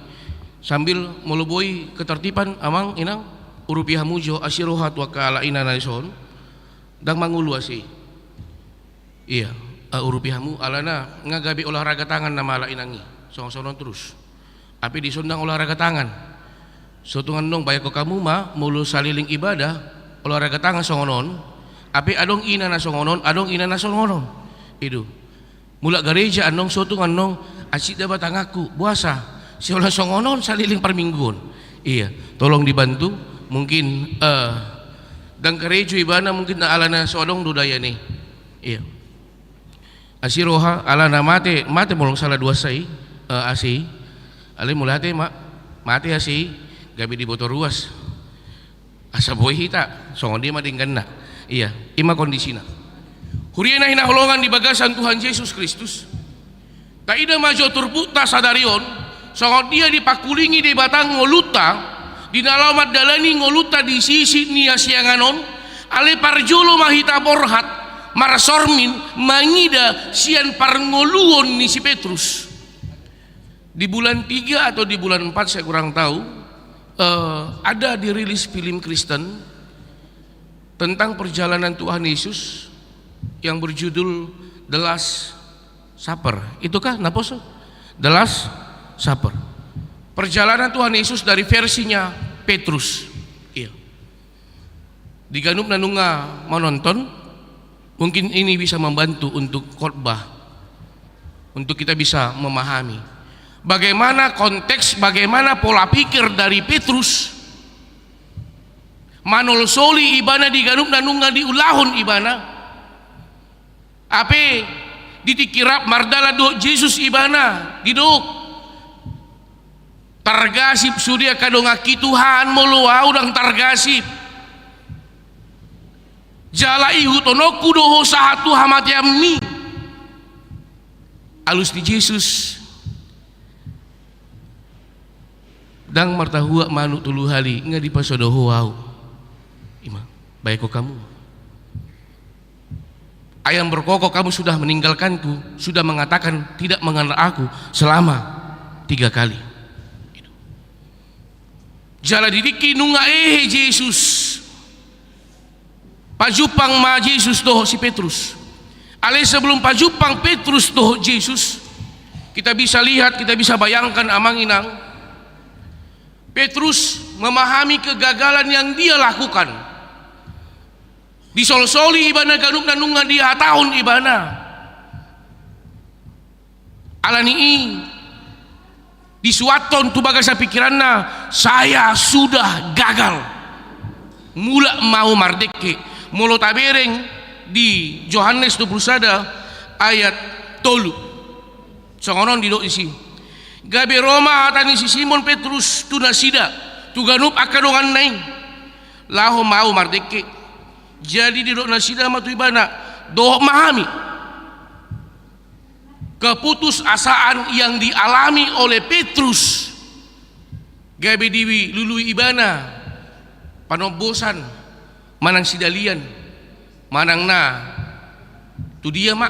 sambil molo boi ketertiban amang inang, urupi hamu jo asi roha tu angka halak inang na dison, ndang mangolu asi. Iya, eh, urupi hamu, alana nga gabe olahraga tangan nama halak inang i, songon-songon on torus. Hape dison ndang olahraga tangan. So tung annon bayangkon hamu ma, molo saleleng ibadah, olahraga tangan songon on. Hape adong ina na songon on, adong ina na songon on. I do. Mulak gareja annon, so tung annon, hansit da ba tanganku, boasa? Sai holan songon on saleleng parmingguon. Iya, tolong dibantu, mungkin, eh, ndang karejo ibana, mungkin na alana so adong do dayana i. Iya. Asi roha, alana mate, mate molo sala duansa i, eh, asi. Alai mauliate ma, mate asi, gabe diboto ruas. Asa boi hita, songon dia ma dengganna. Ia, i ma kondisina. Huria na hinaholongan di bagasan Tuhan Jesus Kristus. Taida ma jo turpukta sadari on, songon dia dipangkulingi Debata ngolunta, di na laho mandalani ngolunta di sisi ni hasiangan on, alai parjolo ma hita borhat, marsormin, mangida sian parngoluon ni si Petrus. Di bulan tiga atau di bulan empat, saya kurang tahu, eh, ada dirilis film Kristen tentang perjalanan Tuhan Yesus yang berjudul The Last Supper. Itukah, naposo? The Last Supper. Perjalanan Tuhan Yesus dari versinya Petrus. Iya. Di ganup na nunga menonton, mungkin ini bisa membantu untuk khotbah, untuk kita bisa memahami bagaimana konteks, bagaimana pola pikir dari Petrus manolsoli ibana di ganup na nunga diulahon ibana. Hape di tingki rap mardalan dohot Jesus ibana, didok: Targasip sude angka donganki Tuhan, molo ahu ndang targasip. Jala ihuthononku do ho sahat tu hamateanmi. Alus ni Jesus: Ndang martahuak manuk tolu hali, nga dipasodo ho ahu. I ma, baen ho hamu. Ayam berkokok kamu sudah meninggalkanku, sudah mengatakan tidak mengenal aku selama tiga kali. Jala di tingki nunga hehe Jesus, pajumpang ma Jesus dohot si Petrus. Alai sebelum pajumpang Petrus dohot Jesus, kita bisa lihat, kita bisa bayangkan, Amang Inang, Petrus memahami kegagalan yang dia lakukan. Disolsoli ibana ganup na nunga dihatahon ibana. Alani i, disuathon tu bagasan pikiranna, "Saya sudah gagal. Mulak ma ahu mardengke." Molo tabereng di Johannes dua puluh sada ayat tolu. Songon on didok disi: Gabe ro ma hata ni si Simon Petrus tu nasida, tu ganup angka donganna i: "Laho ma ahu mardengke." Jadi didok nasida ma tu ibana: "Dohot ma hami." Keputusasaan yang dialami oleh Petrus, gabe dilului ibana panombosan manang sidalian, manang na tu dia ma.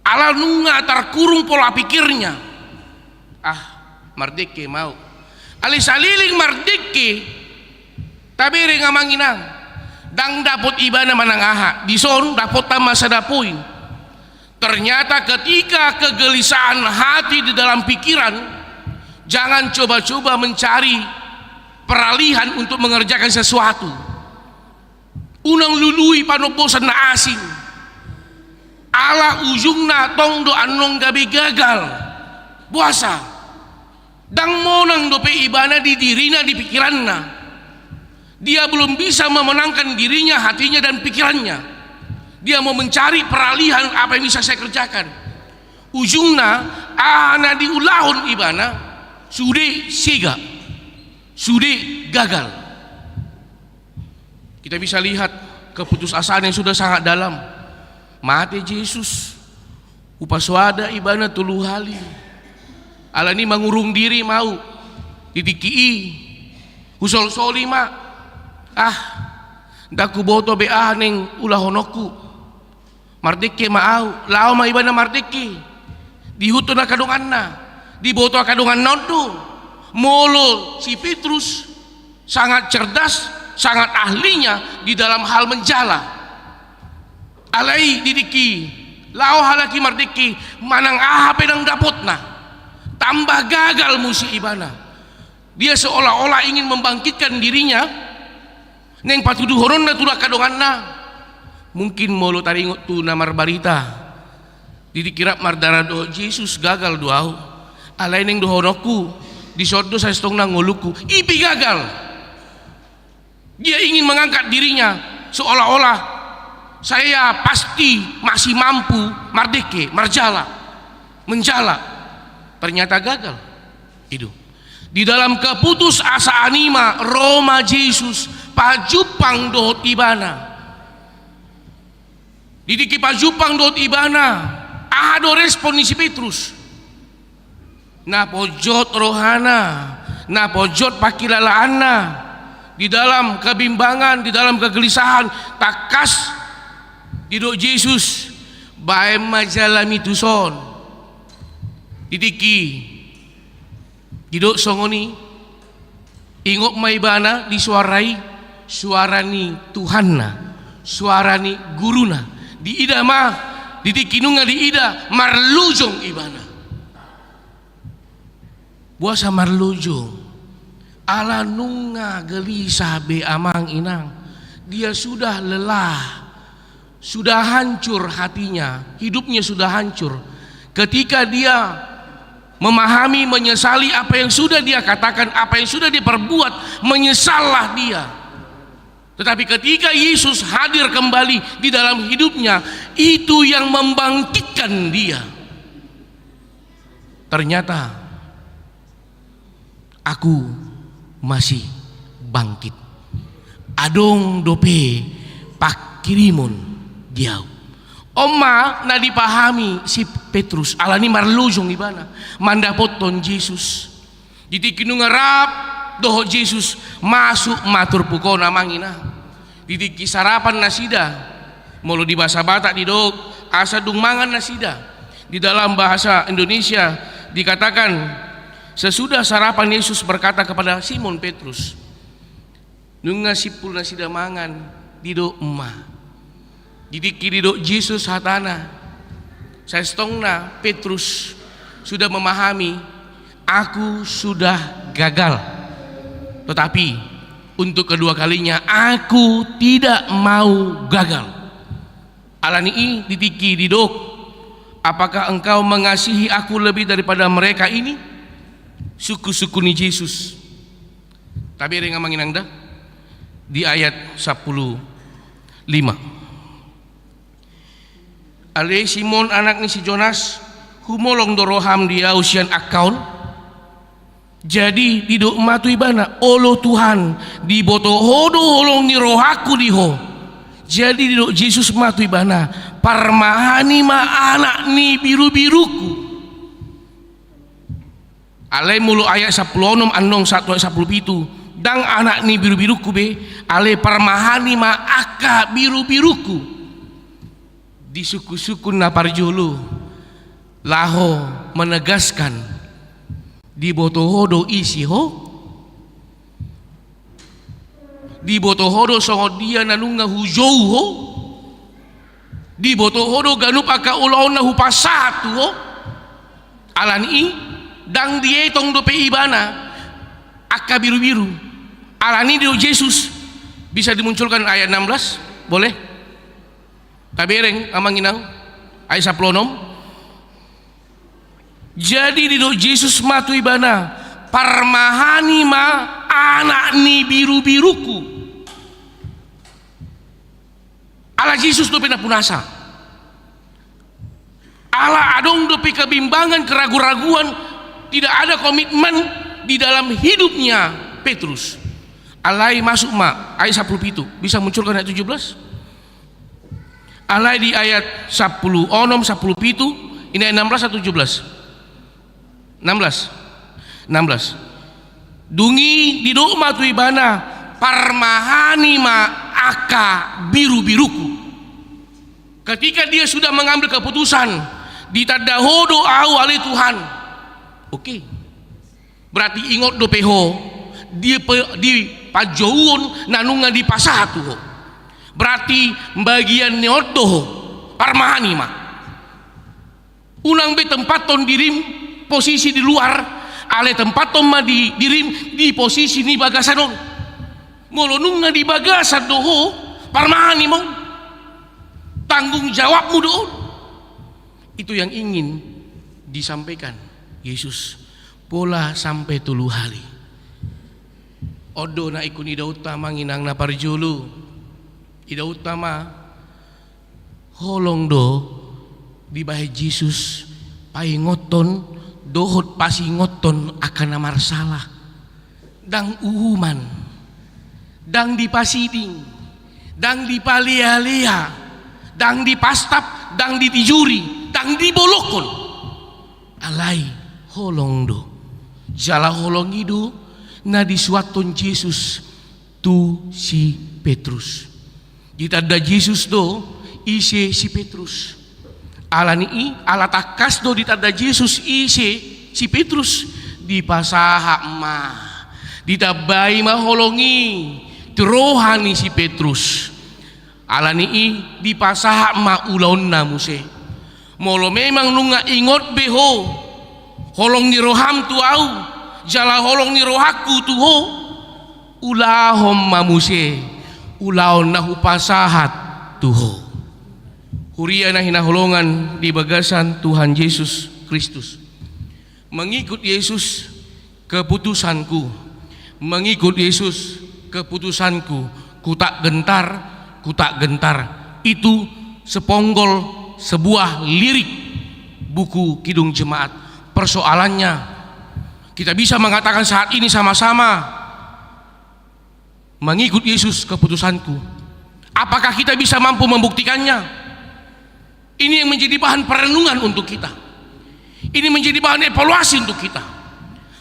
Ala nunga tarkurung pola pikirnya. "Ah, mardengke ma ahu." Alai saleleng mardengke, tabereng, Amang Inang, ndang dapot ibana manang aha. Dison dapotta ma sada poin. Ternyata ketika kegelisahan hati di dalam pikiran, jangan coba-coba mencari peralihan untuk mengerjakan sesuatu. Unang lului panombosan na asing. Ala ujungna tong do annon gabe gagal. Boasa? Ndang monang dope ibana di dirina, di pikiranna. Dia belum bisa memenangkan dirinya, hatinya, dan pikirannya. Dia mau mencari peralihan, apa yang bisa saya kerjakan. Ujungna, aha na diulahon ibana, sude sega, sude gagal. Kita bisa lihat keputusasaan yang sudah sangat dalam. Mate Jesus, hupasoada ibana tolu hali. Alani i mangurung diri ma ahu di tingki i. Husolsoli ma. Ah, ndang huboto be aha naeng ulahononku. Mardengke ma ahu. Laho ma ibana mardengke. Diihuthon angka donganna. Diboto angka donganna on do. Molo si Petrus sangat cerdas, sangat ahlinya di dalam hal menjala. Alai di tingki laho halak i mardengke, manang aha pe ndang dapotna. Tambah gagal muse ibana. Dia seolah-olah ingin membangkitkan dirinya, naeng patuduhononna tu angka donganna. Mungkin molo taringot tu na marbarita, di tingki rap mardalan dohot Jesus, gagal do ahu. Alai naeng dohononku, dison do sasintongna ngolungku. I pe gagal. Dia ingin mengangkat dirinya seolah-olah saya pasti masih mampu mardengke, marjala, menjala. Ternyata gagal. Di dalam keputusasaan i ma ro ma Jesus pajumpang dohot ibana. Di tingki pajumpang dohot ibana, aha do respon ni si Petrus? Na ponjot rohana, na ponjot pangkilalaanna, di dalam kebimbangan, di dalam kegelisahan, tangkas didok Jesus, baen ma jalami tuson. Di tingki didok songon i, ingot ma ibana di suara i, suara ni Tuhanna, suara ni guruna. Diida ma, di tingki nunga diida, marlojong ibana. Boasa marlojong? Ala nunga gelisah be amang inang. Dia sudah lelah, sudah hancur hatinya, hidupnya sudah hancur. Ketika dia memahami, menyesali apa yang sudah dia katakan, apa yang sudah dia perbuat, menyesallah dia. Tetapi ketika Yesus hadir kembali di dalam hidupnya, itu yang membangkitkan dia. Ternyata, "Aku masih bangkit. Adong dope pangkirimon di ahu." On ma na dipahami si Petrus, alani marlojong ibana mandapothon Jesus. Di tingki nunga rap dohot Jesus, masuk ma turpuk on amang inang. Di tingki sarapan nasida, molo di bahasa Batak didok, asa dung mangan nasida. Di dalam bahasa Indonesia dikatakan, sesudah sarapan Yesus berkata kepada Simon Petrus, nunga simpul nasida mangan, didok ma. Di tingki didok Jesus hatana, sai tongtong Petrus sudah memahami, "Aku sudah gagal. Tetapi untuk kedua kalinya, aku tidak mau gagal." Alani i di tingki didok, "Apakah engkau mengasihi aku lebih daripada mereka ini?" Sungkun-sungkun ni Jesus. Tabereng amang inang da, di ayat sampulu lima. "Ale Simon, anak ni si Jonas, humolong do roham di ahu sian angka on?" Jadi didok ma tu ibana, "Olo Tuhan, diboto Ho do holong ni rohangku di Ho." Jadi didok Jesus ma tu ibana, "Parmahani ma anak ni birubirungku." Alai molo ayat sampulu onom annon sahat tu ayat sampulu pitu, "Ndang anak ni birubirungku be, alai parmahani ma angka birubirungku." Disungkun-sungkun na parjolo laho menegaskan, diboto Ho do ise Ho? Diboto Ho do songon dia na nunga hujou Ho? Diboto Ho do ganup angka ulaon na hupasahat tu Ho? Alani i, ndang dietong dope ibana angka birubiru. Alani i didok Jesus, bisa dimunculkan ayat enam belas, boleh? Tabereng amang inang, ayat sampulu onom. Jadi didok Jesus ma tu ibana, "Parmahani ma anak ni birubirungku." Ala Jesus dope na punasa. Ala adong dope kebimbangan, keraguan-raguan, tidak ada komitmen di dalam hidupnya Petrus. Alai masuk ma, ayat sampulu pitu, bisa munculkan ayat tujuh belas? Alai di ayat sampulu onom, sampulu pitu, ini ayat enam belas atau tujuh belas? Enam belas. Enam belas. Dung i didok ma tu ibana, "Parmahani ma angka birubirungku." Ketika dia sudah mengambil keputusan, "Ditanda Ho do ahu ale Tuhan." Oke. Berarti ingot dope Ho di pe-, di panjouon na nunga dipasahat tu Ho. Berarti bagian ni on do Ho, parmahani ma. Unang be tempathon dirim posisi di luar, alai tempathon ma di, dirim di posisi ni bagasan on. Molo nunga di bagasan do Ho, parmahani ma on. Tanggung jawabmu do on. Itu yang ingin disampaikan Yesus pola sampai tolu hali. On do na ingkon idaonta amang inang na parjolo. Idaonta ma holong do dibahen Jesus paingothon dohot pasingothon angka na marsala. Ndang uhuman, ndang dipasiding, ndang dipalealea, ndang dipastap, ndang ditijuri, ndang dibolongkon. Alai holong do. Jala holong i do na disuanhon Jesus tu si Petrus. Ditanda Jesus do ise si Petrus. Ala ni i, ala tangkas do ditanda Jesus ise si Petrus, dipasahat ma, ditambai ma holong i tu roha ni si Petrus. Ala ni i, dipasahat ma ulaonna muse. Molo memang nunga ingot be ho holong ni roham tu ahu, jala holong ni rohangku tu ho, ulahon ma muse ulaon na hupasahat tu ho. Huria na hinaholongan di bagasan Tuhan Jesus Kristus. Mengikut Yesus keputusanku. Mengikut Yesus keputusanku. Ku tak gentar, ku tak gentar. Itu seponggol sebuah lirik buku Kidung Jemaat. Persoalannya, kita bisa mengatakan saat ini sama-sama, "Mengikut Yesus keputusanku." Apakah kita bisa mampu membuktikannya? Ini yang menjadi bahan perenungan untuk kita. Ini menjadi bahan evaluasi untuk kita.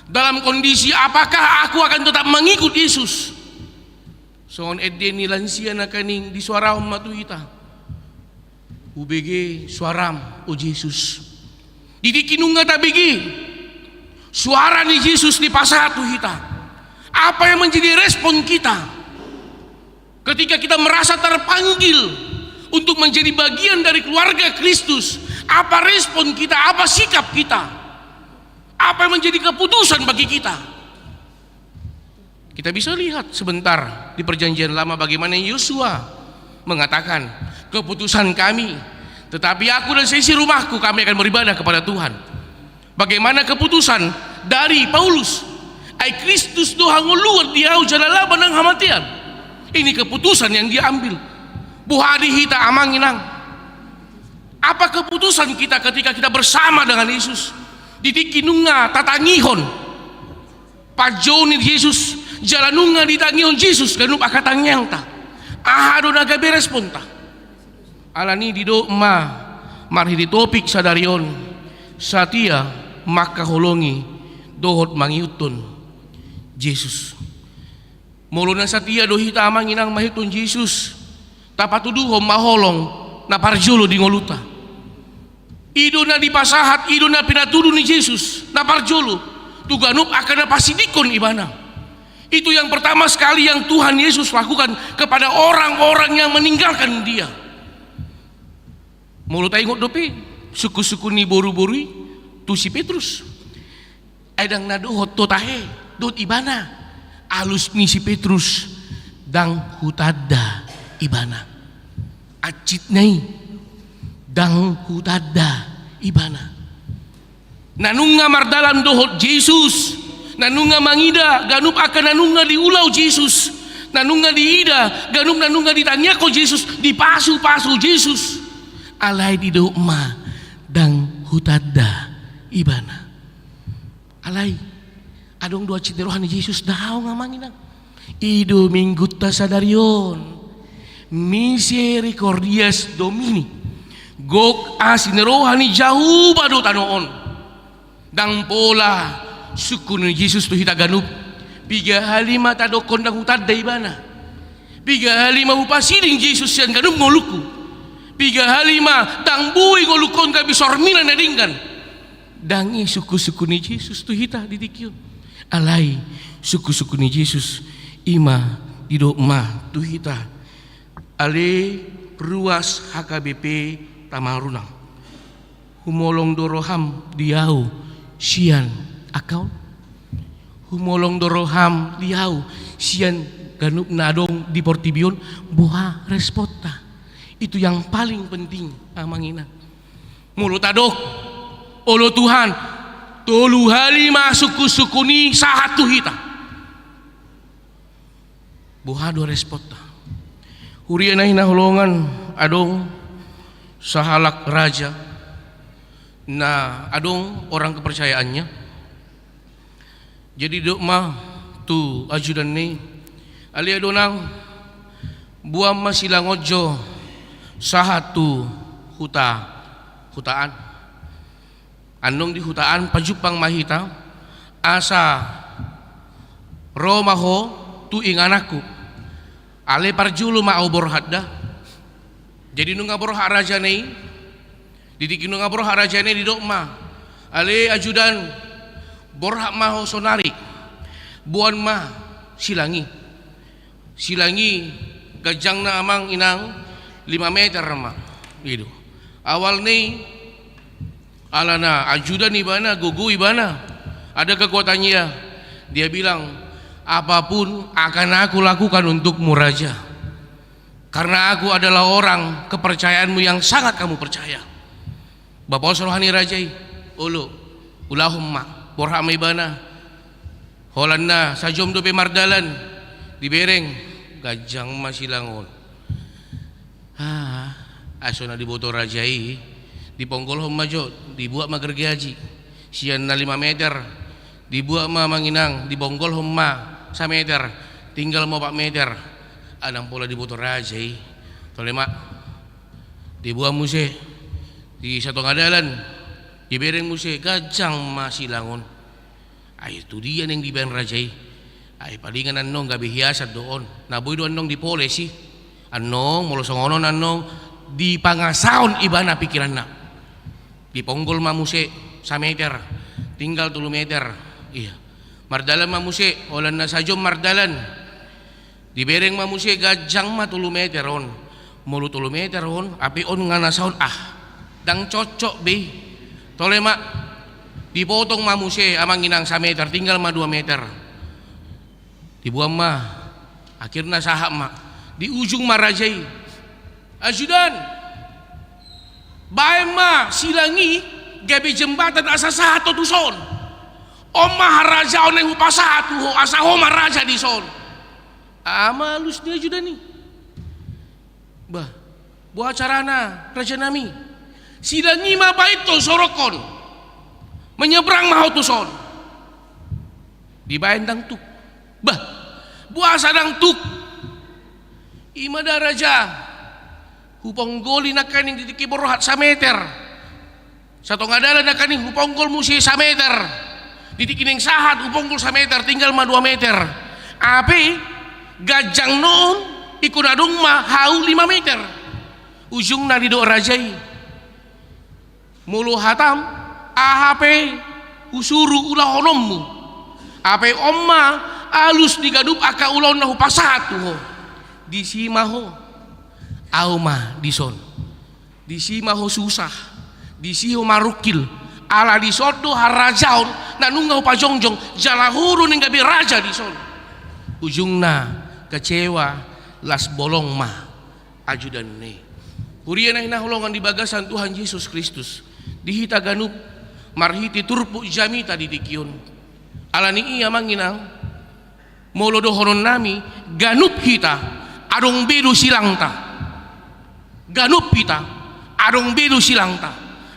Dalam kondisi apakah aku akan tetap mengikut Yesus? Songon ende ni lansia nangkaning disuarahon ma tu hita. Hubege suaram, o Jesus. Di tingki nunga tabege suara ni Jesus dipasahat tu hita, apa yang menjadi respon kita ketika kita merasa terpanggil untuk menjadi bagian dari keluarga Kristus? Apa respon kita? Apa sikap kita? Apa yang menjadi keputusan bagi kita? Kita bisa lihat sebentar di Perjanjian Lama bagaimana Yosua mengatakan, "Keputusan kami, tetapi aku dan seisi rumahku, kami akan beribadah kepada Tuhan." Bagaimana keputusan dari Paulus? "Ai Kristus do hangoluan di ahu jala laba nang hamatean." Ini keputusan yang dia ambil. Boha di hita, amang inang? Apa keputusan kita ketika kita bersama dengan Yesus? Di tingki nunga tatangihon panjou ni Jesus, jala nunga ditangihon Jesus ganup angka tangiangta, aha do na gabe responta? Ala ni i didok ma marhite topik sadari on, satia mangkaholongi dohot mangihuthon Jesus. Molo na satia do hita, amang inang, mangihuthon Jesus, tapatuduhon ma holong na parjolo di ngolunta. I do na dipasahat, i do na pinatudu ni Jesus na parjolo tu ganup angka na pasidingkon ibana. Itu yang pertama sekali yang Tuhan Yesus lakukan kepada orang-orang yang meninggalkan Dia. Molo taingot dope sungkun-sungkun ni boru-boru i tu si Petrus. Ai ndang na dohot ho tahe dohot ibana. Alus ni si Petrus, ndang hutanda ibana. Ansit na i, ndang hutanda ibana. Na nunga mardalan dohot Jesus, na nunga mangida ganup angka na nunga diula Jesus, na nunga diida ganup na nunga ditangiangkon Jesus, dipasu-pasu Jesus. Alai didok ma, ndang hutanda ibana. Alai adong do ansit ni roha ni Jesus? Daong, amang inang. I do Minggunta sadari on. Misericordias Domini. Gok asi ni roha ni Jahowa do tano on. Ndang pola sungkun ni Jesus tu hita ganup. Piga hali ma tadokkon ndang hutanda ibana. Piga hali ma hupasiding Jesus sian ganup ngolungku. Piga hali ma ndang boi ngolungkon gabe sormina na denggan. Ndang i sungkun-sungkun ni Jesus tu hita di tingki on. Alai sungkun-sungkun ni Jesus i ma didok ma tu hita. Ale ruas H K B P Tamalurunang. Humolong do roham di ahu sian angka on? Humolong do roham di ahu sian ganup na adong di portibi on? Boha responta? Itu yang paling penting, amang inang. Molo tadok, olo Tuhan, tolu hali ma sungkun-sungkun i sahat tu hita. Boha do responta? Huria na hinaholongan, adong sahalak raja Na adong orang kepercayaannya. Jadi didok ma tu ajudanna i, ale adonang, boan ma silang on jo sahat tu huta, hutaan. Annon di hutaan pajumpang ma hita, asa ro ma ho tu ingananku. Ale parjolo ma au borhat da. Jadi nunga borhat rajana i, di tingki nunga borhat rajana i didok ma, ale ajudan, borhat ma ho sonari, boan ma silang i. Silang i ganjangna amang inang lima meter ma. Ido. Awalna i, alana ajudan ibana, gogo ibana, ada kekuatannya. Dia bilang, apapun akan aku lakukan untukmu raja. Karena aku adalah orang kepercayaanmu yang sangat kamu percaya. Bah, pos roha ni raja i, olo, ulahon ma, borhat ma ibana. Holan na sajom dope mardalan, dibereng, ganjang ma silang on. Ah, aso na diboto raja i, diponggolhon ma jo, dibuat ma gergaji. Sian na lima meter, dibuat ma amang inang, diponggolhon ma sameter, tinggal ma opat meter. Ndang pola diboto raja i. Tole ma. Dibuat muse, di satonga dalan, dibereng muse, ganjang ma silang on. Ai tu dia naeng dibaen raja i? Ai palingan annon gabe hiasan do on. Na boi do annon dipoles i. Annon, molo songon on annon, dipangasahon ibana pikiranna. Diponggol ma muse sameter, tinggal tolu meter. Iya. Mardalan ma muse, holan na sajom mardalan. Dibereng ma muse, ganjang ma tolu meter on. Molo tolu meter on, hape on nunga na saon, ah, ndang cocok be i. Tole ma, dipotong ma muse amang inang sameter, tinggal ma dua meter. Dibuat ma, akhirna sahat ma. Di ujung ma raja i, ajudan, baen ma silang i gabe jembatan asa sahat ho tu son. On ma harajaon naeng hupasahat tu ho, asa ho ma raja di son. Aha ma alus ni ajudan i? Bah, boha carana rajanami? Silang i ma baen tu sorokkon, menyeberang ma ho tu son. Dibaen ndang tuk. Bah, boasa ndang tuk? I ma da raja, huponggoli nangkaning di tingki borhat sameter. Satonga dalan nangkaning huponggol muse sameter. Di tingki naeng sahat huponggol sameter, tinggal ma dua meter. Hape ganjangna on ingkon adong ma hau lima meter. Ujungna didok raja i, molo hatam, aha pe husuru ulahononmu, hape on ma alus ni ganup angka ulaon na hupasahat tu ho. Disi ma ho, au ma dison. Disi ma ho susah, disi ho marungkil. Ala dison do harajaon na nunga hupajongjong, jala ho do naeng gabe raja dison. Ujungna kecewa, las bolong ma ajudanna i. Huria na hinaholongan di bagasan Tuhan Jesus Kristus, di hita ganup marhite turpuk jamita di tingki on. Ala ni i amang inang, molo dohononnami, ganup hita adong be do silangta. Ganup hita adong be do silangta.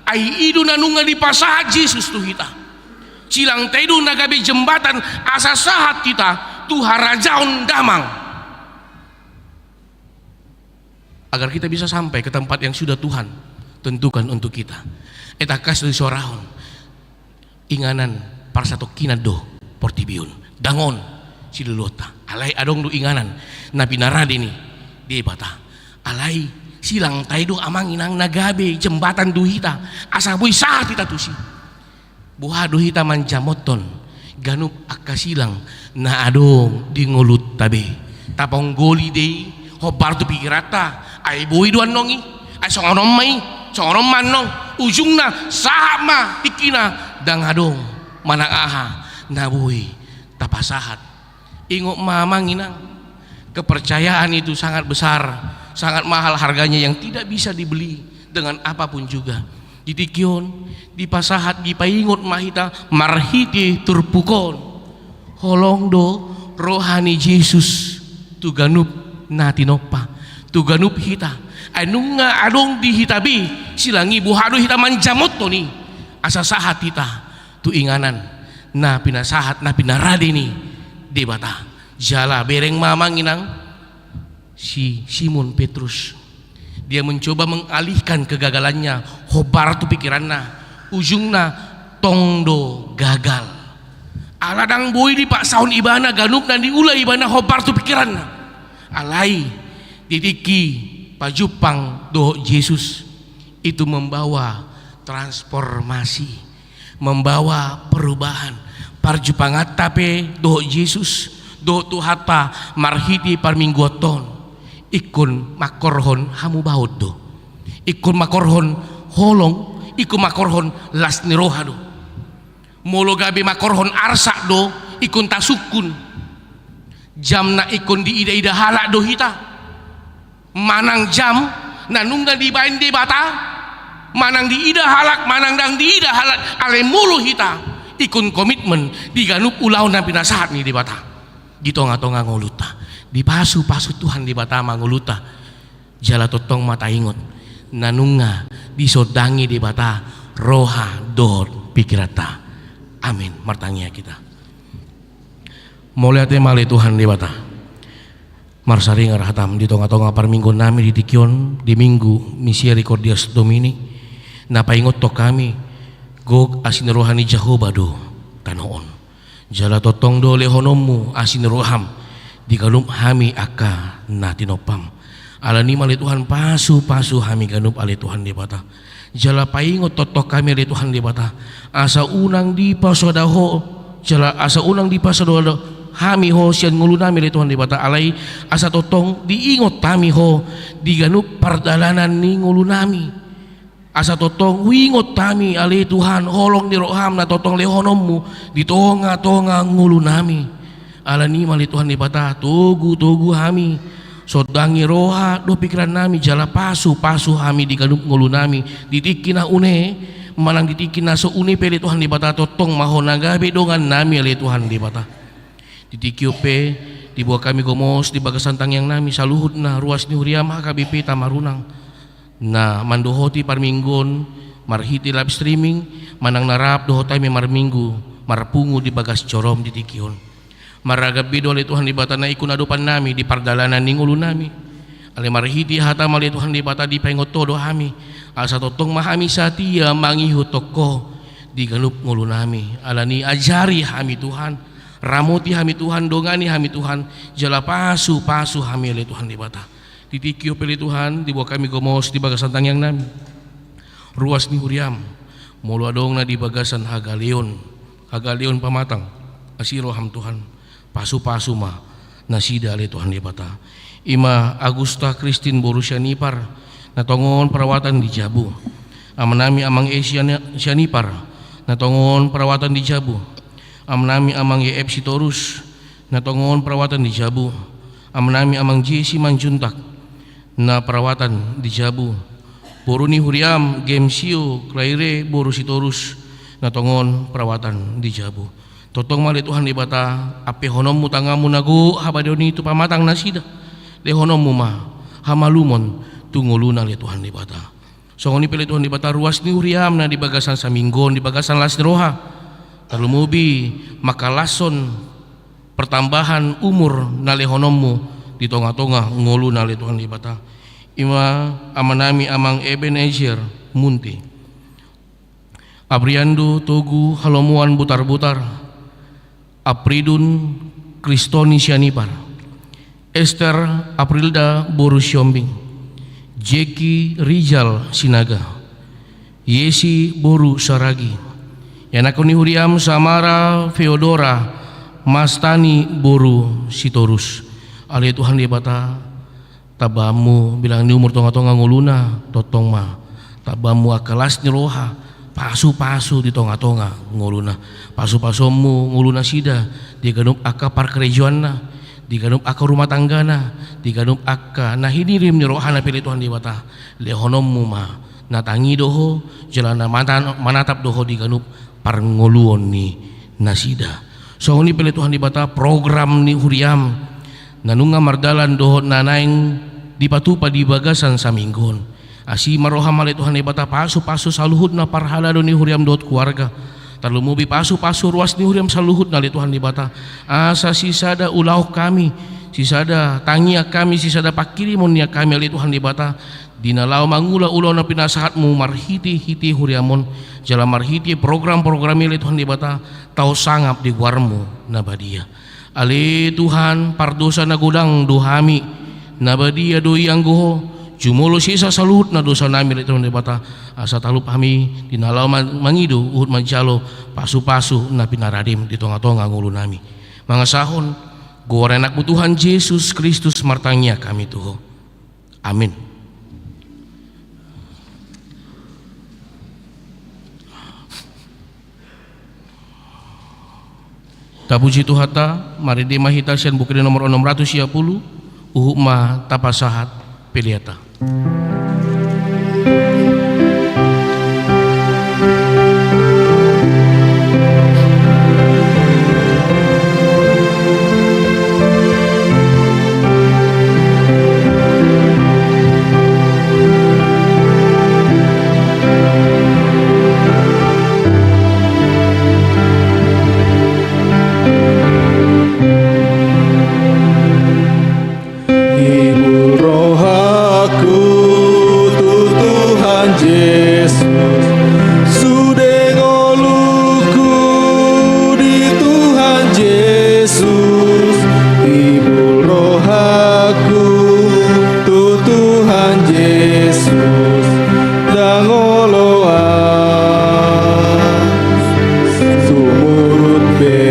Ai i do na nunga dipasahat Jesus tu hita. Silangta i do na gabe jembatan asa sahat hita tu harajaon damang. Agar kita bisa sampai ke tempat yang sudah Tuhan tentukan untuk kita. Ai tangkas do disorahon, inganan parsatongkinan do portibi on. Ndang on siluluanta. Alai adong do inganan na pinarade ni Debata. Alai silangta i do amang inang na gabe jembatan tu hita, asa boi sahat hita tusi. Boha do hita manjamothon ganup angka silang na adong di ngolunta be? Taponggoli do i, hombar tu pingkiranta, ai boi do annon i, ai songon on ma i, songon on ma annon, ujungna sahat ma tingkina, ndang adong manang aha na boi tapasahat. Ingot ma amang inang, kepercayaan itu sangat besar, sangat mahal harganya yang tidak bisa dibeli dengan apapun juga. Di tingki on, dipasahat, dipaingot ma hita marhite turpuk on. Holong do roha ni Jesus tu ganup na tinompa, tu ganup hita. Ai nunga adong di hita be silang i, boha do hita manjamothon i? asa sahat hita tu inganan na pinasahat, na pinarade ni Debata. Jala bereng ma amang inang, si Simon Petrus, dia mencoba mengalihkan kegagalannya, hombar tu pikiranna, ujungna tong do gagal. Ala ndang boi dipaksahon ibana ganup na niula ibana hombar tu pikiranna. Alai di tingki pajumpang dohot Jesus, itu membawa transformasi, membawa perubahan. Parjumpanganta pe dohot Jesus, dohot Tuhanta marhite parmingguonta on, ingkon mangkorhon hamubaon do. Ingkon mangkorhon holong, ingkon mangkorhon las ni roha do. Molo gabe mangkorhon arsak do, ingkon tasungkun. Jamna ingkon diida-ida halak do hita. Manang jam na nunga dibaen Debata, manang diida halak, manang ndang diida halak, alai molo hita ingkon komitmen di ganup ulaon na pinasahat ni Debata di tonga-tonga ngolunta. Dipasu-pasu Tuhan Debata ma ngolunta. Jala tongtong ma taingot na nunga disondangi Debata roha dohot pikiranta. Amin. Martangiang hita. Mauliate ma ale Tuhan Debata, marsaringar hatam di tonga-tonga parmingguonnami di tingki on, di Minggu Misericordias Domini, na paingothon hami gok asi ni roha ni Jahowa do tano on. Jala tongtong do lehononmu asi ni roham di ganup hami angka na tinompam. Alani i ma ale Tuhan, pasu-pasu hami ganup ale Tuhan Debata. Jala paingot tongtong hami ale Tuhan Debata, asa unang dipasada Ho, jala asa unang dipasada hami Ho sian ngolunami ale Tuhan Debata, alai asa tongtong diingot hami Ho di ganup pardalanan ni ngolunami. Asa tongtong huingot hami ale Tuhan holong ni roham na tongtong lehononmu di tonga-tonga ngolunami. Alani i ma ale Tuhan Debata, togu-togu hami, sondangi roha dohot pikirannami, jala pasu-pasu hami di ganup ngolunami di tingki na une, manang di tingki na so une pe ale Tuhan Debata, tongtong ma Ho na gabe dongannami ale Tuhan Debata. Di tingki on pe diboan hami gomos di bagasan tangiangnami saluhutna ruas ni huriam H K B P Tamarunang na mandohoti parminggu on marhite live streaming, manang na rap dohot hami marminggu marpungu di bagas jorom di tingki on. Marragam be do ale Tuhan Debata na ingkon adopannami di pardalanan ni ngolunami. Alai marhite hataM ale Tuhan Debata dipaingot Ho do hami, asa tongtong ma hami satia mangihuthon Ho di ganup ngolunami. Alani i ajari hami Tuhan, ramoti hami Tuhan, dongani hami Tuhan, jala pasu-pasu hami ale Tuhan Debata. Di tingki on pe ale Tuhan, diboan hami gomos di bagasan tangiangnami ruas ni huriaM. Molo adong na di bagasan hagaleon, hagaleon pamatang, asi rohaM Tuhan, pasu-pasu ma nasida ale Tuhan Debata. I ma Agusta Kristin boru Sianipar, na tongon perawatan di jabu. Amanami Amang E Siani-, Sianipar, na tongon perawatan di jabu. Amanami Amang Y F Sitorus, na tongon perawatan di jabu. Amanami Amang J Simanjuntak, na perawatan di jabu. Boru ni huriaM Gemsio Klaire boru Sitorus, na tongon perawatan di jabu. Tongtong ma ale Tuhan Debata, ampehononMu tanganMu na gok habadeon i tu pamatang nasida. LehononMu ma hamalumon tu ngoluna ale Tuhan Debata. Songon i pe ale Tuhan Debata, ruas ni huriaM na di bagasan saminggu on, di bagasan las ni roha, tarlumobi mangkalashon pertambahan umur na lehononMu di tonga-tonga ngoluna ale Tuhan Debata. I ma amanami Amang Ebenezer Munti, Abriandu Togu Halomoan Butarbutar, Apridun Kristoni Sianipar, Ester Aprilda boru Siombing, Jeki Rijal Sinaga, Yesi boru Saragi, ianakhon ni huriaM Samara Feodora Mastani boru Sitorus. Ale Tuhan Debata, tambaanMu bilang ni umur tonga-tonga ngoluna, tongtong ma tambaanMu angka las ni roha, pasu-pasu di tonga-tonga ngoluna. Pasu-pasuonMu ngolu nasida di ganup angka parkarejoanna, di ganup angka rumah tanggana, di ganup angka na hinirim ni rohana pe ale Tuhan Debata. LehononMu ma, na tangi do Ho, jala na mata-, manatap do Ho di ganup parngoluon ni nasida. Songon i pe ale Tuhan Debata, program ni huriaM na nunga mardalan dohot na naeng dipatupa di bagasan saminggu on. Asi ma roham ale Tuhan Debata, pasupasu saluhutna parhalado ni huriam dohot keluarga. Tarlumobi pasupasu ruas ni huriam saluhutna ale Tuhan Debata. Asa sisada ulahon hami, sisada tangiang hami, sisada pangkirimon ni hami ale Tuhan Debata. Di na laho mangula ulaon na pinasahatmu marhitehite huriam on, jala marhite program-program i ale Tuhan Debata, tahe sangap di goarmu na badia. Ale Tuhan, pardosa na godang do hami, na badia do i anggo Ho, jumolo sesa saluhutna dosa nami ale Tuhan Debata, asa talup hami di na laho ma-, mangido, huhut manjalo, pasupasu na pinaradem di tonga-tonga ngolu nami. Mangasahon, goar anakmu Tuhan Jesus Kristus martangiang hami tu Ho. Amin. Tapuji Tuhanta, marende ma hita sian buku ni nomor onom ratus sia pulu, huhut ma tapasahat peleanta. Hibul rohangku tu Tuhan Jesus, sude ngolungku di Tuhan Jesus, hibul rohangku tu Tuhan Jesus, ndang oloan sumurut be.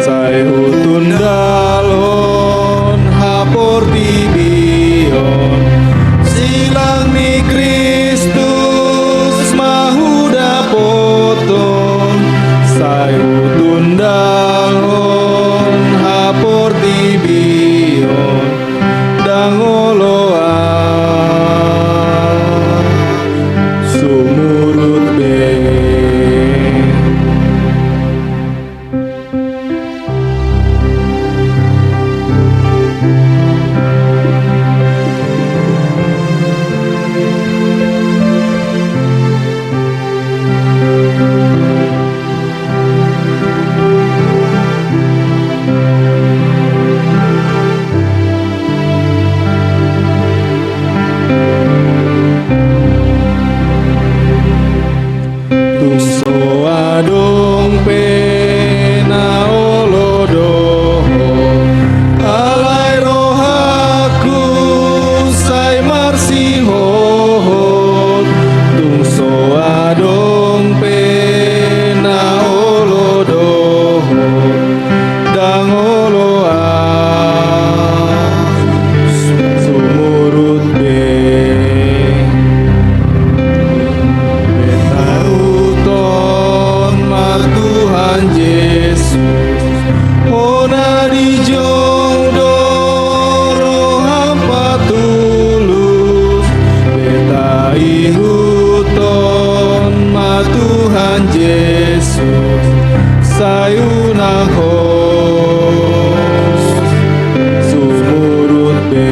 Sai hutundalhon haportibion, silang ni Kristus ma hudapothon. Sai hutundalhon haportibion, ndang oloan sumurut be. Tung so adong pe na olo do Ho, alai rohangku sai marsihohot. Tung so adong pe na olo do Ho, ndang oloan sumurut be. Taruthon ma Tuhan Jesus, hona dijou do roham patulus. Be taihuthon ma Tuhan Jesus, sai unang ho sumurut be.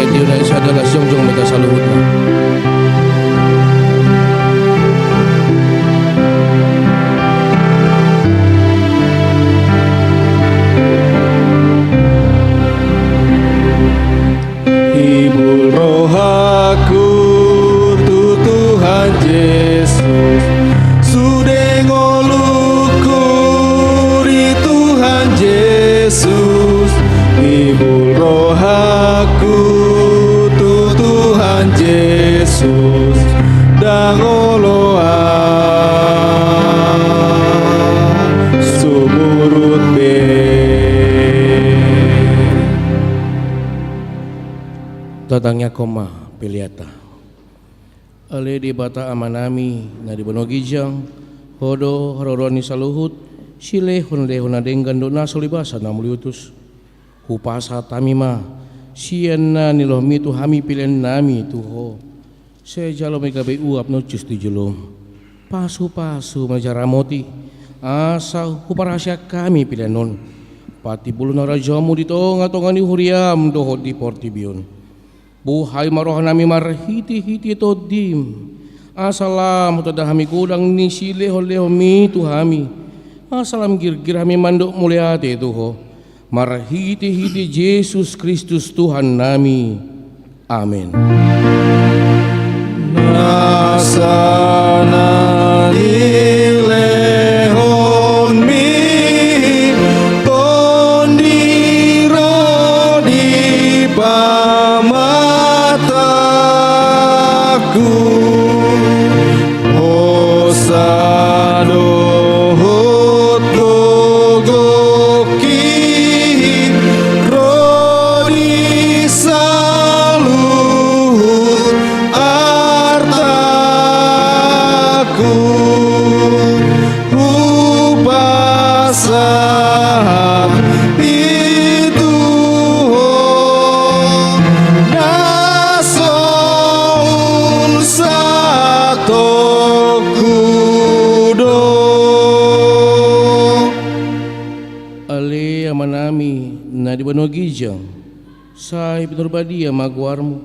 Etiona isa adalah jongjong mega saluhutna. Hibul rohangku tu Tuhan Jesus, sude ngolungku di Tuhan Jesus. Hibul rohangku tu Tuhan Jesus, ndang oloan sumurut be. Tatangianghon ma peleanta. Ale Debata Amanami na di banua ginjang, Ho do haroroan ni saluhut, silehonlehon na denggan dohot na so libasan na ummuli utus. Hupasahat hami ma sian na nilohomi tu hami pelean nami tu Ho. Sai jalo ma i gabe uap na uncus tu jolom. Pasupasu ma jala ramoti, asa huparhaseang hami pelean on patimbulhon harajaonmu di tongatonga ni huriam dohot di portibi on. Buhai ma rohanami marhitehite Tondim, asa lam hutanda hami godang ni silehonlehonmi tu hami, asa lam girgir hami mandok mauliate tu Ho, marhitehite Jesus Kristus Tuhannami. Amen. Nasa na nilehonmi Tondi ro di pamatangku, hosa dohot gogongki ro di saluhut artangku. Hupasahat i tu Ho, na so unsatongku do. Ale Amanami na di banua ginjang, sai pinarbadia ma goarmu,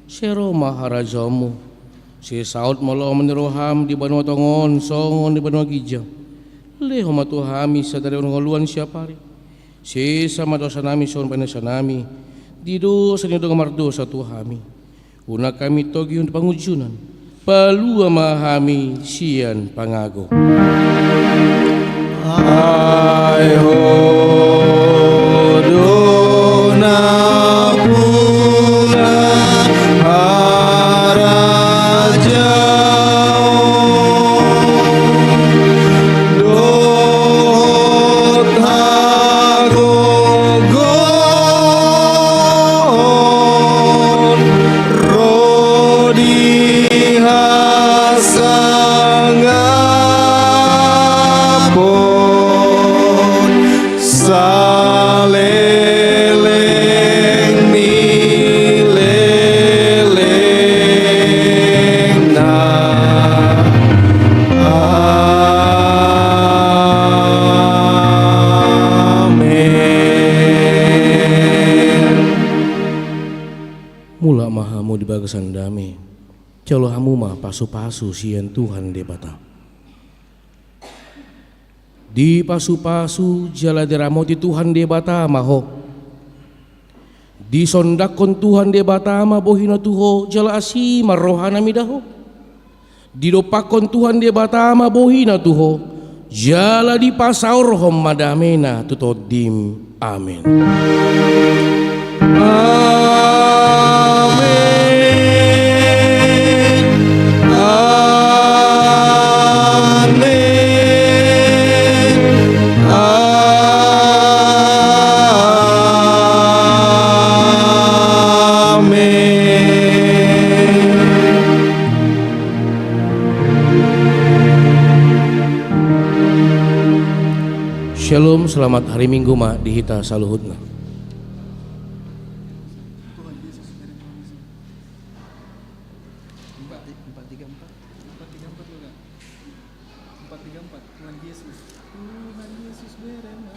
sai ro ma harajaonmu, sai saut ma lomo ni roham di banua tonga on songon di banua ginjang. Lehon ma tu hami sadari on hangoluan siapari. Sesa ma dosanami songon paniasonami di dosa ni dongan mardosa tu hami. Unang hami togihon tu pangunjunan. Palua ma hami sian pangago. Ai Ho do nampuna harajaon dohot hagogoon ro di hasangapon saleleng ni lelengna. Amen. Mulak ma hamu di bagasan dame. Jalo hamu ma pasupasu sian Tuhan Debata. Dipasupasu jala diramoti Tuhan Debata ma ho. Disondangkon Tuhan Debata ma bohina tu ho jala asi ma rohana mida ho. Didompakkon Tuhan Debata ma bohina tu ho jala dipasaorhon ma damena tu tondim. Amen. Amen. Amen. Amen. Shalom, selamat hari Minggu ma di hita saluhutna. Empat, empat tiga empat, empat tiga empat lo, Kak. Empat tiga empat, Tuhan Yesus, Tuhan Yesus bere ma.